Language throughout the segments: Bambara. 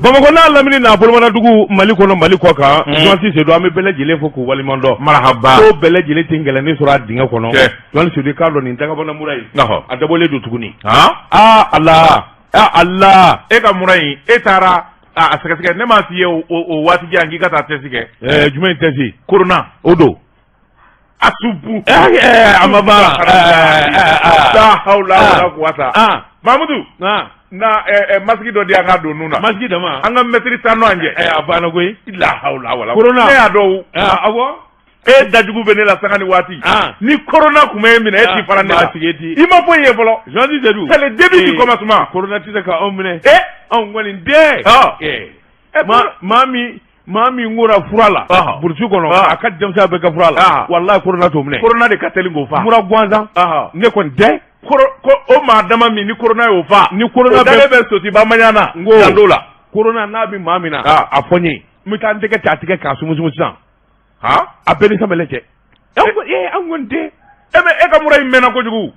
Bamakɔ n'a lamini n'a bolomanadugu, Mali kɔnɔ, Mali kɔ kan, Journaliste Seydou, an bɛ bɛɛ lajɛlen fo k'u waleɲuman dɔn. Marahaba. Ko bɛɛ lajɛlen tɛ gɛlɛnni sɔrɔ a dingɛ kɔnɔ. Cɛ. Journaliste Seydou, k'a dɔn nin dagabana mura in, a dabɔlen don tuguni. Han. Aa Ala, aa Ala. E ka mura in, e taara a sɛgɛsɛgɛ, ne m'a f'i ye o waati jan k'i ka taa test kɛ? Ɛɛ, jumɛn test? Corona. O don. Asubu. Ɛɛ, a ma ban. Ɛɛ. La hawla wala quwwata. Ah. Mamudu. Ah. Na masque dɔ di an ka don nun na. Masque dama. An ka mètre tan nɔ an jɛ. Ɛɛ, a banna koyi. La hawla wala. Corona. Ne y'a dɔn. Ah, awɔ. E dajugu bɛ ne la sanga ni waati. Ah. Ni corona kun bɛ e minɛ, e ti fara ne la. Maa sigi ti. I ma foyi ye fɔlɔ. Journaliste Seydou. C'est le début du commencement. Corona tɛ se ka anw minɛ. Eh. Anw kɔni den. Ah. Ɛɛ. Maa min kora fura la. Ɔhɔ. Burusi kɔnɔ. Ah. A ka denmisɛnya bɛɛ kɛ fura la. Ah. Walahi, corona t'o minɛ. Corona de ka teli k'o fa. Mura gansan. Ɔhɔ. Ne kɔni tɛ. Ko o maa dama min ni corona y'o fa. Ni corona o dalen bɛ sotiba maɲa na. N ko. Jando la. Corona n'a bɛ maa min na. Ah. A fɔ n ye. N bɛ taa n tɛgɛ ta a tigɛ k'a sumusumu sisan. Han. A bɛɛ ni samɛlɛ cɛ. An kɔni tɛ. E bɛ e ka mura in mɛnna kojugu.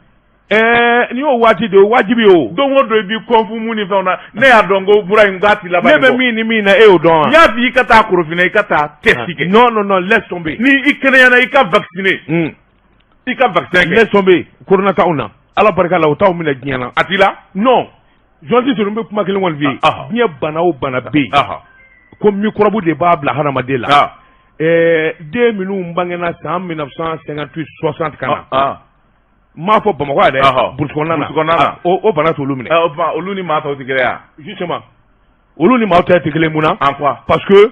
Ɛɛ, n'i y'o waati de, o wajibi ye o. Don o don i b'i kɔnfu mun ni fɛnw na, ne y'a dɔn ko mura in k'a ti laban. Ne bɛ min ni min na, e y'o dɔn wa? N y'a f'i ka taa Korofina, i ka taa test kɛ. Non, non, non, laisse tomber. Ni i kɛnɛyana, i ka vacciner. I ka vaccin kɛ. Laisse tomber, corona t'anw na. Ala barika la, o t'anw minɛ diɲɛ na. A t'i la. Non. Journaliste Seydou, n bɛ kuma kelen kɔni f'i ye. Diɲɛ bana o bana bɛ yen. Ko microbe de b'a bila hadamaden la. Ɛɛ, den minnu bangena san 1958, 60 ka na. N m'a fɔ Bamakɔ yan dɛ, burusi kɔnɔna na. Burusi kɔnɔna na. O bana t'olu minɛ. O tuma olu ni maa tɔw tɛ kelen ye wa? Justement, olu ni maaw ta tɛ kelen, mun na? En quoi? Parce que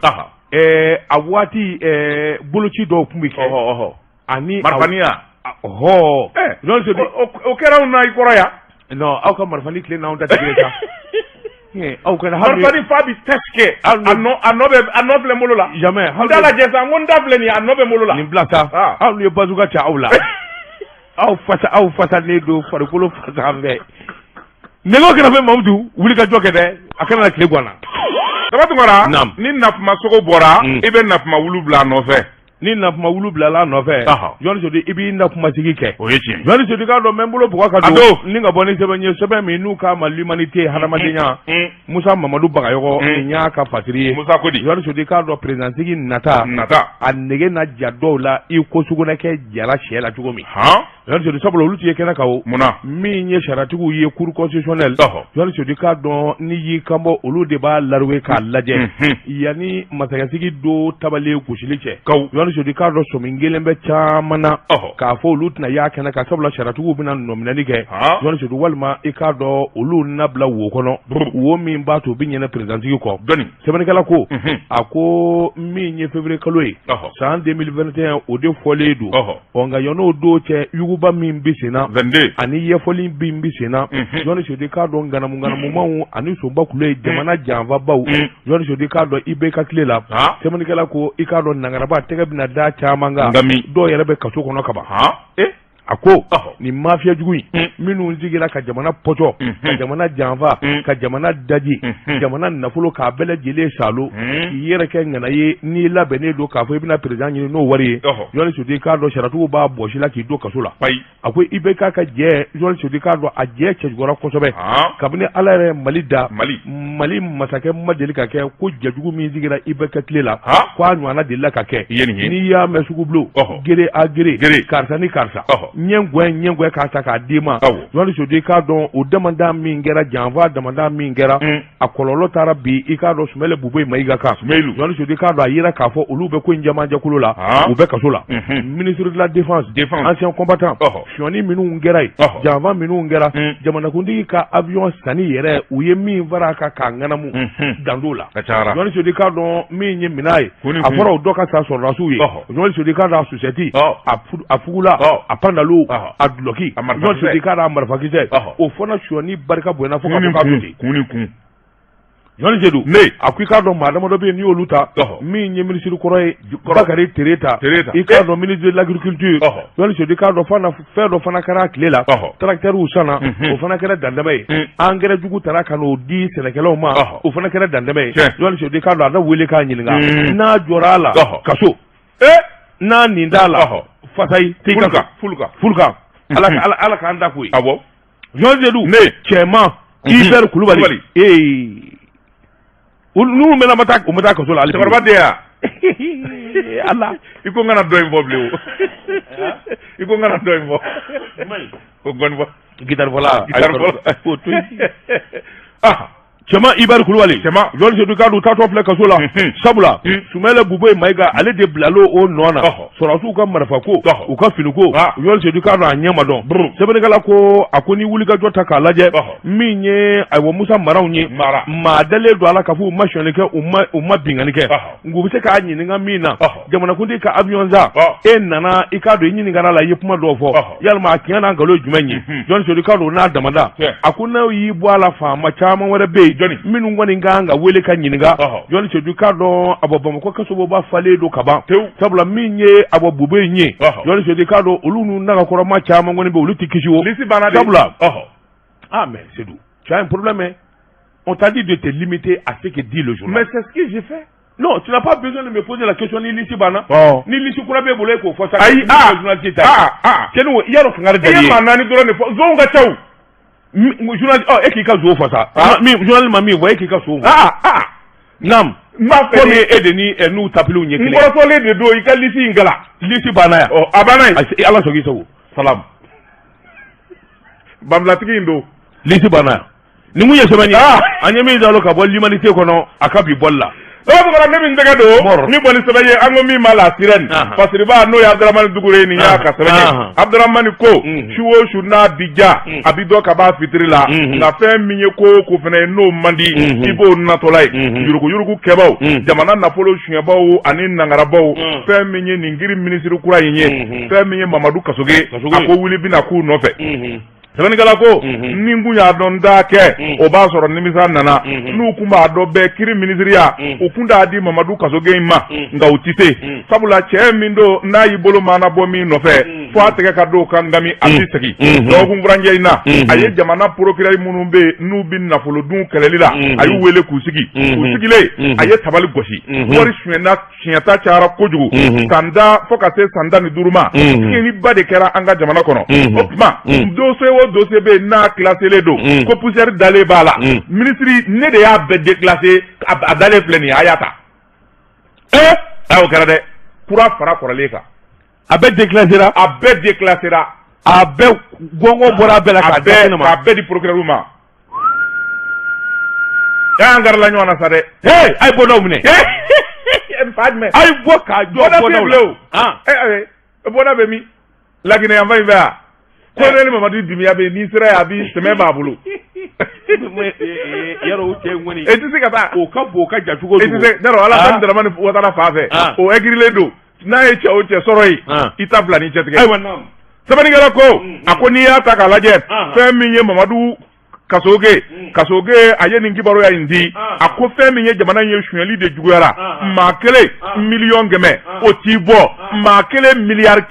ɛɛ, a waati, ɛɛ, boloci dɔw tun bɛ kɛ. Ani Marifani ya. Ɔhɔ. Ɛɛ. Journaliste Seydou. O kɛra anw na i kɔrɔ yan. Non, aw ka marifani tile n'anw ta tɛ kelen sa. Aw kana hali. Marifani fa bi test kɛ. A nɔ filɛ n bolo la. Jamais. N t'a lajɛ sa, n ko n ta filɛ nin ye, a nɔ bɛ n bolo la. Nin bila sa. Aw ye bazooka ci aw la. Aw fasalen don farikolo fasa fɛ. Nɛgɛw kɛrɛfɛ, Mamudu, wuli ka jɔ kɛ dɛ, a kana na tile gan na. Daba Tunkara. Naam. Ni nakuma sogo bɔra, i bɛ nakuma wulu bila a nɔfɛ. Ni nakuma wulu bilala a nɔfɛ, Journaliste Seydou, i b'i nakumasigi kɛ. O ye tiɲɛ. Journaliste Seydou, k'a dɔn n bɛ n bolo bugɔ ka don ni ka bɔ ni sɛbɛn ye, sɛbɛn min n'u k'a ma L'Humanité, hadamadenya. Musa Mamadu Bagayɔgɔ, nin y'a ka fasiri ye. Musa ko di? Journaliste Seydou, k'a dɔn présidentigi nata. Nata. A nege na ja dɔw la i ko sugunɛkɛ jara sɛ la cogo min. Journaliste Seydou, sabula olu tɛ ye kɛnɛ kan o. Munna? Min ye sariyatigiw ye, cour constitutionnelle. Journaliste Seydou, k'a dɔn n'i y'i kanbɔ, olu de b'a laruwe k'a lajɛ. Yanni masakɛsigi do tabalen gosili cɛ. Kaw. Journaliste Seydou, k'a dɔn sɔmi kelen bɛ caman na. K'a fɔ olu tɛna y'a kɛnɛ kan, sabula sariyatigiw bɛna nɔminɛli kɛ. Journaliste Seydou, walima i k'a dɔn olu nabila wo kɔnɔ. Wo min b'a to u bɛ ɲinɛ présidentigi kɔ. Dɔnni. Sɛbɛnnikɛla ko. A ko min ye février kalo ye. San 2021, o de fɔlen don. Ɔ, nka yann'o don cɛ, yuguba min bɛ sen na. 22. Ani ɲɛfɔli min bɛ sen na. Journaliste Seydou, k'a dɔn ŋanamu ŋanamumaw ani sonba kulo ye jamana janfabaw. Journaliste Seydou, k'a dɔn i bɛ ka tile la. Sɛbɛnnikɛla ko i k'a dɔn nangaraba tɛgɛ bɛna da caman kan. Dɔw yɛrɛ bɛ kaso kɔnɔ kaban. A ko nin mafiya jugu in minnu sigira ka jamana pɔcɔ, ka jamana janfa, ka jamana daji, jamana nafolo k'a bɛɛ lajɛlen salo, k'i yɛrɛ kɛ ŋana ye, n'i labɛnnen don k'a fɔ i bɛna président ɲini n'o wari ye, Journaliste Seydou, k'a dɔn sariyatigiw b'a bɔsi la k'i don kaso la. A ko i bɛ k'a ka jɛ, Journaliste Seydou, k'a dɔn a jɛ cɛjuguyara kosɛbɛ. Kabini Ala yɛrɛ Mali da, Mali masakɛ ma deli ka kɛ ko jɛjugu min sigira i bɛ kɛ tile la, ko a ɲɔgɔnna delila ka kɛ. N'i y'a mɛn sugubulon, gere a gere, karisa ni karisa, ɲɛgɛn ɲɛgɛn k'a ta k'a d'i ma, Journaliste Seydou, k'a dɔn o damada min kɛra, janfa damada min kɛra, a kɔlɔlɔ taara bi i k'a dɔn Sumɛlɛ Bubɛyi Mayiga kan. Journaliste Seydou, k'a dɔn a yira k'a fɔ olu bɛ ko in jamanjɛkulu la, u bɛ kaso la. Ministre de la Défense, ancien combattant, sonyani minnu kɛra yen, janfa minnu kɛra, jamanakuntigi ka avion sanni yɛrɛ, u ye min fara a kan k'a ŋanamu, dan t'o la. Journaliste Seydou, k'a dɔn min ye minɛn ye, a fɔra o dɔ ka sa sɔrɔdasiw ye. Journaliste Seydou, k'a dɔn a susɛti, a fugula, a pantalon, a dulɔki, Journaliste Seydou, k'a dɔn a marifakisɛ, o fana sonyani barika bonyana fo ka fɔ k'a to ten. Kun ni kun. Journaliste Seydou, a ko i k'a dɔn maa damadɔ bɛ yen, n'i y'olu ta, min ye minisiri kɔrɔ ye Bakari Tereta, i k'a dɔn ministre de l'Agriculture, Journaliste Seydou, k'a dɔn fana fɛn dɔ fana kɛra a tile la, tracteurs sanna, o fana kɛra dantɛmɛ ye, engrais jugu taara ka n'o di sɛnɛkɛlaw ma, o fana kɛra dantɛmɛ ye. Journaliste Seydou, k'a dɔn a na wele k'a ɲininka, n'a jɔra a la, kaso, n'a nin t'a la, fasayi t'i ka fuluka fuluka. Ala k'an da ko ye. Awɔ. Journaliste Seydou, cɛman Hubert Kulubali, ee. N'u mɛnna ma taa, u ma taa kaso la hali bi. Cɛkɔrɔba tɛ yan. Ala. I ko n kana dɔ in fɔ bilen o. I ko n kana dɔ in fɔ. O gɔni fɔ. Gitarifɔla. Gitarifɔla. O to yen. Ah. Cɛman Ibari Kulubali. Cɛman. Jɔn Sedu k'a dun taatɔ filɛ kaso la. Sabula Sumayila Bubɛyi Mayiga, ale de bilalo o nɔ na. Sɔrɔdasiw ka marifa ko, u ka fini ko, Jɔn Sedu k'a dɔn a ɲɛ ma dɔn. Sɛbɛnnikɛla ko a ko ni wulikajɔ ta k'a lajɛ, min ye ayiwa Musa Maraw ye, maa dalen don a la k'a fɔ u ma sonyali kɛ, u ma binkanni kɛ, nka u bɛ se k'a ɲininka min na, jamanakuntigi ka avion san, e nana i k'a dɔn i ɲininkara la, i ye kuma dɔw fɔ, yalima a tiɲɛ n'a nkalon ye jumɛn ye? Jɔn Sedu k'a dɔn n'a damada, a ko n'aw y'i bɔ a la, faama caman wɛrɛ bɛ yen minnu kɔni kan ka wele ka ɲininka. Jɔn Sedu k'a dɔn a bɔ Bamakɔ kasoba falen don ka ban, sabula min ye a bɔ Bube in ye, Jɔn Sedu k'a dɔn olu n'u nagakɔrɔma caman kɔni bɛ, olu tɛ kisi o sabula. Ah mais Sedu, tu as un problème hein. On t'a dit de te limiter à ce que dit le journal. Mais c'est ce que j'ai fait. Non, tu n'as pas besoin de me poser la question ni liste banna. Oh. Ni liste kura b'e bolo, e k'o fɔ sa. Ayi, ah. Journaliste ta. Ah, ah. Cɛni, i y'a dɔn kangari I da ye maa naani dɔrɔn de fɔ. Zonw ka ca o. Journaliste, ɔ, e k'i ka zo fɔ sa. Ah. Min journaliste ma min fɔ, e k'i ka so fɔ. Ah, ah. Naam. N b'a fɛ. Komi e de ni n'u tapiliw ɲɛ N kelen. kɔrɔtɔlen de don, i ka liste in kalan. Liste banna yan. Ɔ, a banna yen. Ayi, Ala sɔn k'i sago. Salam. Banbilatigi in don. Liste banna yan. Nin kun ye sɛbɛn ye. Ah. An ye min dalo ka bɔ L'Humanité kɔnɔ, a ka bi bɔli la. Bɔra ne min tɛgɛ don Mɔrɔ. ni bɔ ni sɛbɛn ye, an ko min ma La Sirène, fasiriba n'o ye Abudramani Dukure ye, nin y'a ka sɛbɛn ye. Abudramani ko su o su n'a bi ja, a bi dɔn ka b'a fitiri la, nka fɛn min ye ko o ko fana ye n'o man di, i b'o natɔla ye yuruguyurugu kɛbaw, jamana nafolo suɲɛbaw ani nangarabaw. Fɛn min ye nin kiri minisiri kura in ye, fɛn min ye Mamadu Kasoge, a ko wuli bɛna k'u nɔfɛ. Sɛbɛnnikɛla ko ni n kun y'a dɔn n t'a kɛ, o b'a sɔrɔ nimisa nana. N'u kun b'a dɔn bɛɛ kiri minisiriya, u kun t'a di Mamadu Kasoge in ma, nka u tɛ se, sabula cɛ min don n'a y'i bolo maana bɔ min nɔfɛ, fo a tɛgɛ ka don kan gami, a tɛ segin. Dɔgɔkun furancɛ in na, a ye jamana procureur minnu bɛ yen n'u bɛ nafolo dun kɛlɛli la, a y'u wele k'u sigi. U sigilen, a ye tabali gosi. Wari sonyɛna, tiɲɛta cayara kojugu san 10 fo ka se san 15 ma. Tiɲɛniba de kɛra an ka jamana kɔnɔ. O tuma, dossier o dossier bɛ yen n'a classé don ko poussière dalen b'a la, minisiri, ne de y'a bɛɛ déclassé, a dalen filɛ nin ye, a y'a ta. Ee, o kɛra dɛ, kura fara kɔrɔlen kan. A bɛɛ déclassé ra. A bɛɛ déclassé ra. A bɛɛ gɔngɔn bɔra a bɛɛ la k'a k'a da kɛnɛ ma. K'a bɛɛ di procureur ma. Y'an garila ɲɔgɔn na sa dɛ. Hey, a ye bɔdaw minɛ. Fa jumɛn? A ye bɔ k'a jɔ bɔda bɔdaw la. O. Ee, bɔda bɛ min? Laginɛ yanfan in fɛ yan. Colonel Mamadu Dimiya bɛ yen, n'i sera yen, a bi sɛmɛ b'a bolo. Yarɔ, o cɛ in kɔni. E tɛ se ka taa. O ka bon, o ka jan cogo o E cogo. tɛ se, yarɔ, Alassane Dramane Ouattara fan fɛ. O ɛgirilen don. N'a ye cɛ o cɛ sɔrɔ yen, i ta bila ni cɛ tigɛ. Ayiwa, naam. Sɛbɛnnikɛla ko a ko n'i y'a ta k'a lajɛ, fɛn min ye Mamadu Kasoge, Kasoge a ye nin kibaruya in di, a ko fɛn min ye jamana in ye, sonyali de juguyara. Maa kelen 100 000 000, o t'i bɔ. Maa kelen 1 milliard,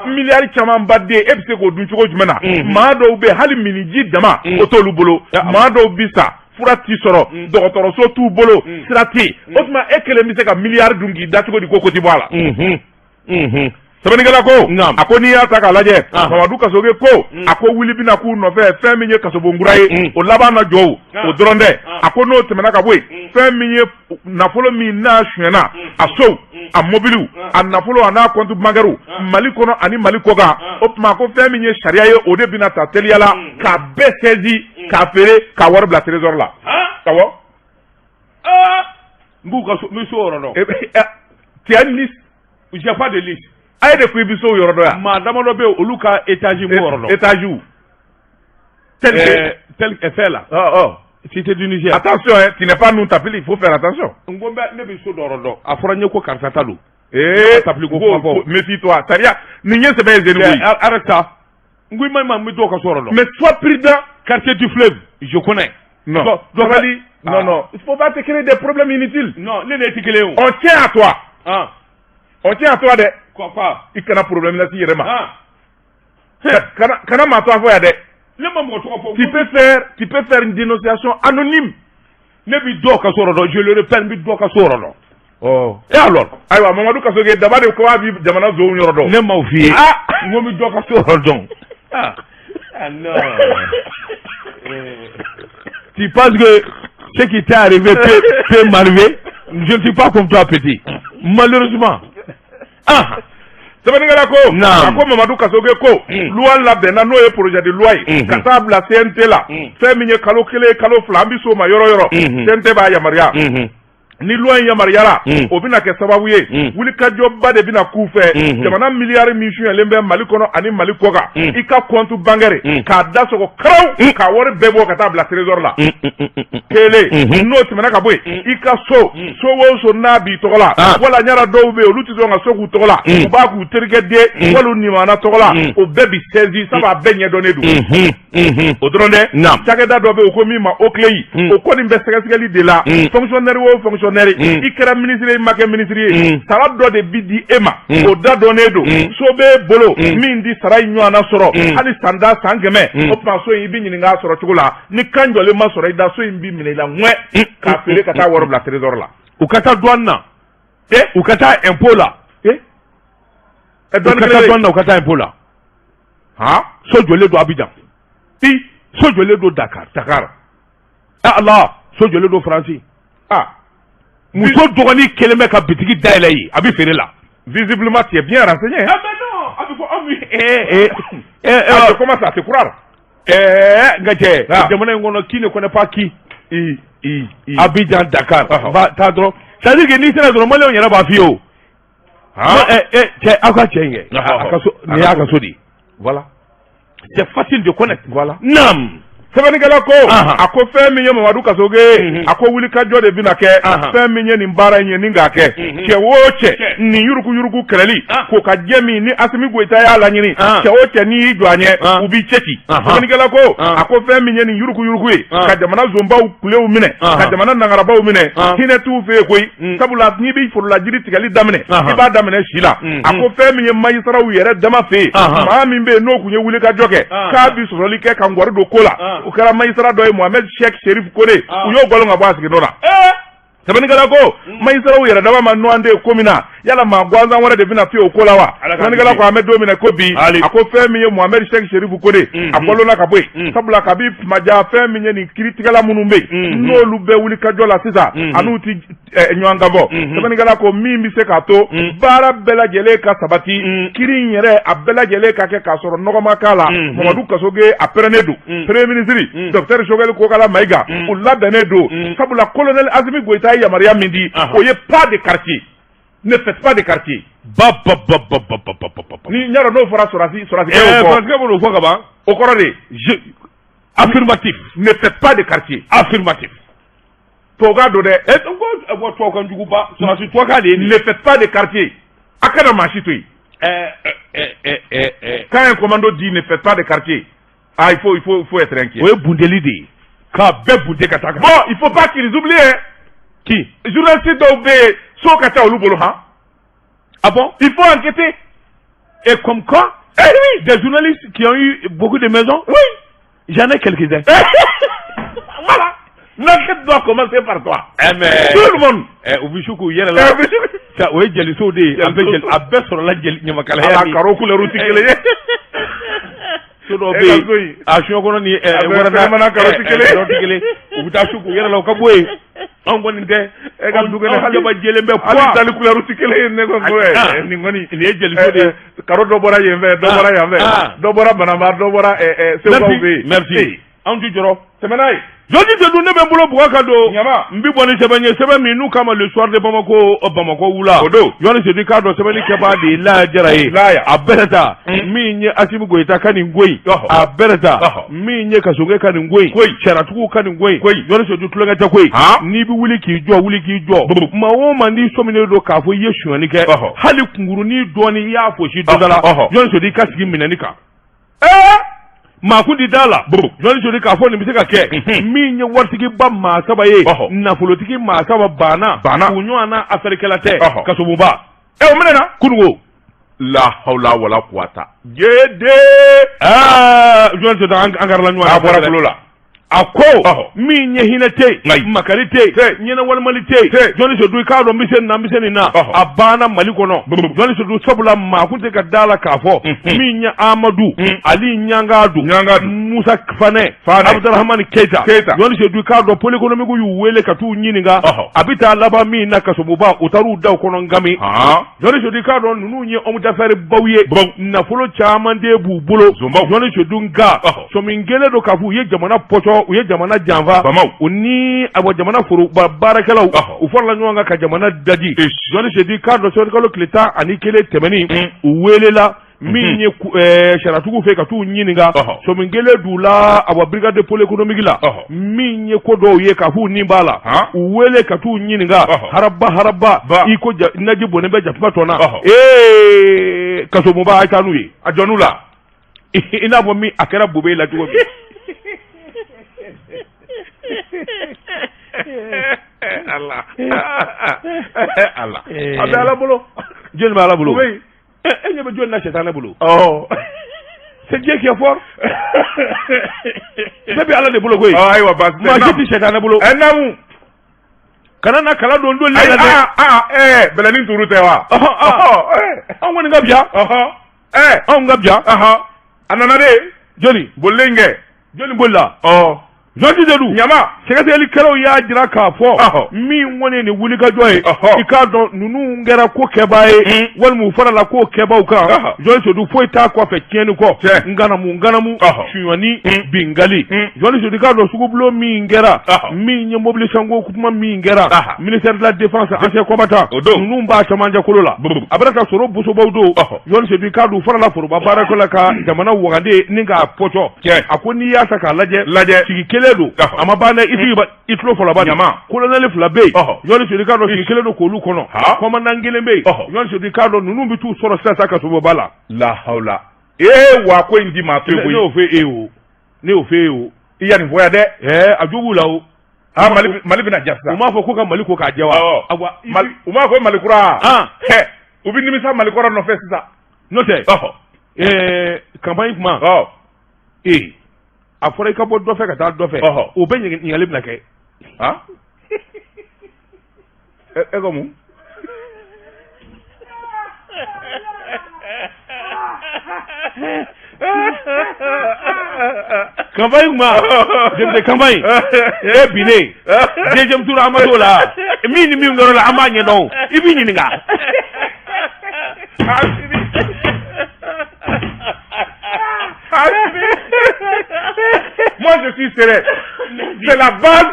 miliyari camanba den, e bɛ se k'o dun cogo jumɛn na? Maa dɔw bɛ hali miniji dama o t'olu bolo. Maa dɔw bi sa, fura t'i sɔrɔ, dɔgɔtɔrɔso t'u bolo, sira tɛ yen. O tuma, e kelen bɛ se ka miliyari dun k'i da cogo di ko ti bɔ a la? Sɛbɛnnikɛla ko a ko n'i y'a ta k'a lajɛ, Mamadu Kasoge ko a ko wuli bɛna k'u nɔfɛ. Fɛn min ye kasobonkura ye, o laban na jɔ o dɔrɔn tɛ. A ko n'o tɛmɛna ka bɔ yen, fɛn min ye nafolo min n'a sonyɛna, a sow, a mobiliw, a nafolo, a n'a compte bancaire Mali kɔnɔ ani Mali kɔkan, o tuma ko fɛn min ye sariya ye, o de bɛna ta teliya la k'a bɛɛ saisi, k'a feere, k'a wari bila trésor la. Awɔ. N b'u ka so, n bɛ so yɔrɔ dɔn. Tu as une liste? J'ai pas de liste. A ye de ko i bɛ so yɔrɔ dɔn yan. Maa damadɔ bɛ yen, olu ka étage n b'o yɔrɔ dɔn. Étage tel que Tel que fɛn la. Ɔ ɔ. Cité du Niger. Attention hein, tu n'es pas nous tapili, il faut faire attention. N ko ne bɛ so dɔ yɔrɔ dɔn. A fɔra n ye ko karisa ta don. Ee, tapili ko kuma fɔ. Méfie-toi. Sariya nin ye sɛbɛn ye Zeni koyi. Arrête ça. N ko i ma, n bɛ dɔw ka so yɔrɔ dɔn. Mais sois prudent. Quartier du Fleuve, je connais. Non. Sabali. Non, non. Il faut pas te créer des problèmes inutiles. Non, ne ne tɛ kelen ye o. On tient à toi. On tient à toi dɛ. Quoi quoi? I kana problème lase i yɛrɛ ma. Kana maa tɔgɔ fɔ yan dɛ. Ne ma mɔgɔ tɔgɔ fɔ. Tu peux faire une dénonciation anonyme. Ne bi dɔw ka so yɔrɔ dɔn, je le répète, n bi dɔw ka so yɔrɔ dɔn. Ɔ. Et alors? Ayiwa, Mamadu Kasoge daba de ko a bi jamana zonw yɔrɔ dɔn. Ne m'aw f'i ye. N ko n bi dɔ ka so yɔrɔ dɔn. Ah non. Tu penses que Ce qui t'est arrivé peut m'arriver. Je ne suis pas comme toi, petit. Malheureusement. Ah. Sɛbɛnnikɛla ko Naam. a ko Mamadu Kasoge ko loi labɛnna, n'o ye projet de loi ye, ka taa bila CNT la. Fɛn min ye kalo 1, kalo 2, an bɛ s'o ma yɔrɔ yɔrɔ, CNT b'a yamaruya. Ni loi in yamaruyara, o bɛna kɛ sababu ye, wulikajɔba de bɛna k'u fɛ. Jamana miliyari min suyalen bɛ Mali kɔnɔ ani Mali kɔkan, i ka compte bancaire k'a da sɔgɔ karaw, k'a wari bɛɛ bɔ ka taa bila trésor la. Kelen, n'o tɛmɛna ka bɔ yen, i ka so, so o so n'a b'i tɔgɔ la, wala ɲara dɔw bɛ yen, olu tɛ sɔn ka so k'u tɔgɔ la, u b'a k'u terikɛ den wali u nimana tɔgɔ la, o bɛɛ bi saisi, sabu a bɛɛ ɲɛdɔnnen don. O dɔrɔn dɛ, cakɛda dɔ bɛ yen, o ko min ma OCLEI, o kɔni bɛ sɛgɛsɛgɛli de la. Fonctionnaire o fonctionnaire, i kɛra ministre ye, i ma kɛ ministre ye, sara dɔ de bi di e ma, o da dɔnnen don. So b'e bolo min di sara in ɲɔgɔnna sɔrɔ hali san da san 100, o tuma so in, i bi ɲininka a sɔrɔ cogo la. Ni kan jɔlen ma sɔrɔ i da, so in bi minɛ i la ŋɛ k'a feere ka taa wari bila trésor la. U ka taa douane na. U ka taa impôt la. Ɛ U douane ka taa kelen douane na, u ka taa impôt la. Han. So jɔlen don Abidjan. I So jɔlen don Dakar. Dakar. Ah Allah, so jɔlen don Faransi. Ah. Muso dɔgɔnin kelen bɛ ka bitigi dayɛlɛ yen, a bɛ feere la. Visiblement, tu es bien renseigné, hein? Ah ben non, a bɛ fɔ anw eh eh. Ah, je commence à te croire. N ka cɛ, Ah. jamana in kɔnɔ, qui ne connaît pas qui? I i i Abidjan, Dakar, Ɔhɔ. va taa dɔrɔn. C'est à dire que n'i sera dɔrɔn, maliyɛnw yɛrɛ b'a f'i ye o. Han. Ɛ cɛ, aw ka cɛ in kɛ. Ɔhɔ. A ka so, nin y'a ka so de ye. Voilà. C'est facile de connaître. Voilà. Naam. Sɛbɛnnikɛla ko a ko fɛn min ye Mamadu Kasoge ye, a ko wulikajɔ de bɛna kɛ. Fɛn min ye nin baara in ye, ni k'a kɛ, cɛ o cɛ, nin yurugu yurugu kɛlɛli k'o ka jɛ min ni Asimi Goyita y'a laɲini, cɛ o cɛ, n'i y'i jɔ a ɲɛ, u b'i cɛ ci. Sɛbɛnnikɛla ko a ko fɛn min ye nin yurugu yurugu ye, ka jamana zonbaw kulew minɛ, ka jamana nangarabaw minɛ, hinɛ t'u fɛ yen koyi. Sabula n'i bɛ forola jiri tigɛli daminɛ, i b'a daminɛ si la. A ko fɛn min ye magistratw yɛrɛ dama fɛ yen, maa min bɛ yen n'o tun ye wulikajɔ kɛ k'a bi sɔsɔli kɛ ka ngɔri don ko la, o kɛra magistrat dɔ ye, Mohamed Cheikh Serif Kone, u y'o gɔlɔn ka bɔ a sigiyɔrɔ la. Sɛbɛnnikɛla ko magistratw yɛrɛ dama ma ɲɔgɔn den ko min na, yala maa gansan wɛrɛ de bɛna to o ko la wa? Sɛbɛnnikɛla ko an bɛ don min na ko bi, a ko fɛn min ye Mohamed Cheikh Serif Kone, a gɔlɔnna ka bɔ yen, sabula kabi maja fɛn min ye nin kiiritigɛla minnu bɛ yen, n'olu bɛ wulikajɔ la sisan, an'u ti ɲɔgɔn kan bɔ. Sɛbɛnnikɛla ko min bɛ se k'a to baara bɛɛ lajɛlen ka sabati, kiiri in yɛrɛ a bɛɛ lajɛlen ka kɛ k'a sɔrɔ nɔgɔ ma k'a la, Mamadu Kasoge a pɛrɛnnen don. Premier ministre docteur Choguel Kokala Maïga, u labɛnnen don, sabula colonel Asimi Goïta ye yamaruya min di, o ye pas de quartier, ne faites pas de quartier. Ba ba ba ba ba ba ba ba ba. Ni ɲarɔ n'o fɔra sɔrɔsi sɔrɔsikɛ y'o fɔ. Sɔrɔsikɛ b'o fɔ ka ban. O kɔrɔ de je affirmatif. Ne faites pas de quartier. Affirmatif. Tubabukan don dɛ. Ɛ, n ko tubabukan juguba, sɔrɔsi tubabukan de ye nin. Ne faites pas de quartier, a kana maa si to yen. Ɛ ɛ ɛ ɛ ɛ. Quand un commando dit ne faites pas de quartier, ah, il faut être inquiet. O ye bundeli de ye, k'a bɛɛ bunte ka taa kan. Bon, il faut pas qu'ils oublient, hein. Qui? Journaliste dɔw bɛ yen, so ka ca olu bolo han. Ah bon? Il faut enquêter. Et comme quoi? Eh oui. Des journalistes qui ont eu beaucoup de maisons? Oui. J'en ai quelques-uns. Voilà, l'enquête doit commencer par toi. Eh mais tout le monde. Eh, u bɛ su k'u yɛrɛ la. Eh, Sa, o ye jelisow de ye. An bɛ jeli, a bɛɛ sɔrɔla jeli ɲamakalaya ala ni karo couleur tɛ kelen ye. So dɔw E bɛ ka so yen in. A suɲɛ kɔnɔ ni A bɛɛ wɛrɛ fɛnɛ karo tɛ kelen ye. Karo tɛ kelen ye. U bɛ taa su k'u yɛrɛ la, u ka bɔ yen. Anw kɔni tɛ. E ka du kɛnɛ anw hali jaba jɛlen bɛ hali poids. tali couleur tɛ kelen ye. Ne ko ko Ah. nin kɔni Nin ye jeliso de ye. Karo dɔ bɔra yen fɛ, dɔ Ah. bɔra yan fɛ, Ah. dɔ bɔra Banamba, dɔ bɔra Segukaw fɛ yen. Merci. Anw ti jɔrɔ. Tɛmɛ n'a ye. Jɔji Sedu, ne bɛ n bolo bugɔ ka don. Ɲama. N bi bɔ ni sɛbɛn ye, sɛbɛn min n'u kama Le Soir de Bamako, Bamakɔ wula. O don. Jɔni Sedu, k'a dɔn sɛbɛnni kɛbaa de ye Laya Jara ye. Laya. A bɛrɛ ta. Min ye Asimi Goyita ka nin ko in. A bɛrɛ ta. Min ye Kasoge ka nin ko in. Koyi. Sariyatigiw ka nin ko in. Koyi. Jɔni Sedu, tulonkɛ tɛ koyi. Han. N'i bɛ wuli k'i jɔ, wuli k'i jɔ. Maa o maa n'i sɔminen don k'a fɔ i ye sonyali kɛ. Hali kunkurunin dɔɔnin i y'a fosi dɔ da la. Jɔni Sedu, i ka sigi minɛni kan. Ee. Maa kun ti da la, Jɔni Sedu, k'a fɔ nin bɛ se ka kɛ. Min ye waritigiba maa saba ye, nafolotigi maa saba banna Banna. u ɲɔgɔn na afɛrikɛla tɛ. Kasobonba. Ɛ, o minɛna. Kununko. La hawla wala quwata jede. Aa, Jɔni Sedu, an karila ɲɔgɔn na. A bɔra tulo la. A ko min ye hinɛ tɛ yen, Ayi. makari tɛ yen, ɲɛnɛ walimali tɛ yen. Jɔni Sedu, i k'a dɔn n bɛ se nin na, n bɛ se nin na. A banna Mali kɔnɔ, Jɔni Sedu, sabula maa kun tɛ ka da la k'a fɔ min ye Amadu Ali Ɲangadu Ɲangadu. Musa Fanɛ Abudurahamani Keyita Jɔni Sedu k'a dɔn pôle économique y'u wele ka t'u ɲininka a bɛ taa laban min na kasobonba u taar'u da o kɔnɔ ngami Jɔni Sedu k'a dɔn ninnu ye homme d'affaires baw ye nafolo caman de b'u bolo Jɔni Sedu nka sɔmi kɛlen don k'a fɔ u ye jamana pɔtɔ u ye jamana janfa u ni awa jamana foroba baarakɛlaw u farala ɲɔgɔn kan ka jamana daji Jɔni Sedu k'a dɔn sɔnikalo tile 11 tɛmɛnin u welela min ye sariyatigiw fɛ ka t'u ɲininka sɔmi kɛlen d'u la awa brigade de pôle économique la min ye ko dɔw ye k'a f'u ni b'a la u wele ka t'u ɲininka haraba haraba i ko naji bɔnnen bɛ jakuma tɔ na ee kasobonba a ye taa n'u ye a jɔn'u la i n'a fɔ min a kɛra Bubɛyi la cogo min Ala ala a bɛ Ala bolo jɔni bɛ Ala bolo e ɲɛ bɛ jɔni na sɛtanɛ bolo c'est Dieu qui est fort bɛɛ bɛ Ala de bolo koyi ayiwa baasi tɛ maa si tɛ sɛtanɛ bolo ɛ naamu kana na kala don don la dɛ aa bɛlɛnin turu tɛ wa anw kɔni ka biya anw ka biya a nana de jɔni bolilen kɛ jɔni bolila jɔnji de don ɲama sɛgɛsɛgɛlikɛlaw y'a jira k'a fɔ min kɔni ye nin wulikajɔ ye i k'a dɔn ninnu kɛra ko kɛbaa ye mm. walima u farala ko kɛbaaw kan Jɔni Sedu foyi t'a kɔfɛ tiɲɛni kɔ nganamu nganamu sonyani mm. bingali mm. Jɔni Sedu k'a dɔn sugubulon min kɛra min ye mobili sanko kuma min kɛra ministère de la défense ancien combattant ninnu b'a cɛmancɛ kolo la a bɛna ka sɔrɔ bosobaw don Jɔni Sedu k'a dɔn u farala foroba baarakɛla kan jamana wagande ni k'a pɔtɔ a ko n'i y'a ta k'a lajɛ lajɛ sigi kelen don a ma ban dɛ i sigi i tulo fɔlɔ ba ɲama kolonɛli fila bɛ yen Jɔni Sedu k'a dɔn sigi kelen don k'olu kɔnɔ kɔmandan kelen bɛ yen Jɔni Sedu k'a dɔn ninnu bɛ t'u sɔrɔ sisan sa kasobonba la lahawula ee wa ko in di maa to ne y'o fɔ e ye o ne y'o fɔ e ye o i ya nin fɔ yan dɛ ɛɛ a jo b'u la o aa mali mali bɛna ja sisan u m'a fɔ ko ka mali ko k'a jɛ wa awa u m'a fɔ mali kura u bɛ nimisa mali kɔrɔ nɔfɛ sisan n'o tɛ ɛɛ campagne kuma ee a fɔra i ka bɔ dɔ fɛ ka taa dɔ fɛ o bɛɛ ɲininkali bɛna kɛ e ko mun campagne kuma député campagne e binnen deuxième tour an ma t'o la min ni min kɛra o la an b'a ɲɛdɔn i b'i ɲininka Moi, je suis sérieux. C'est la base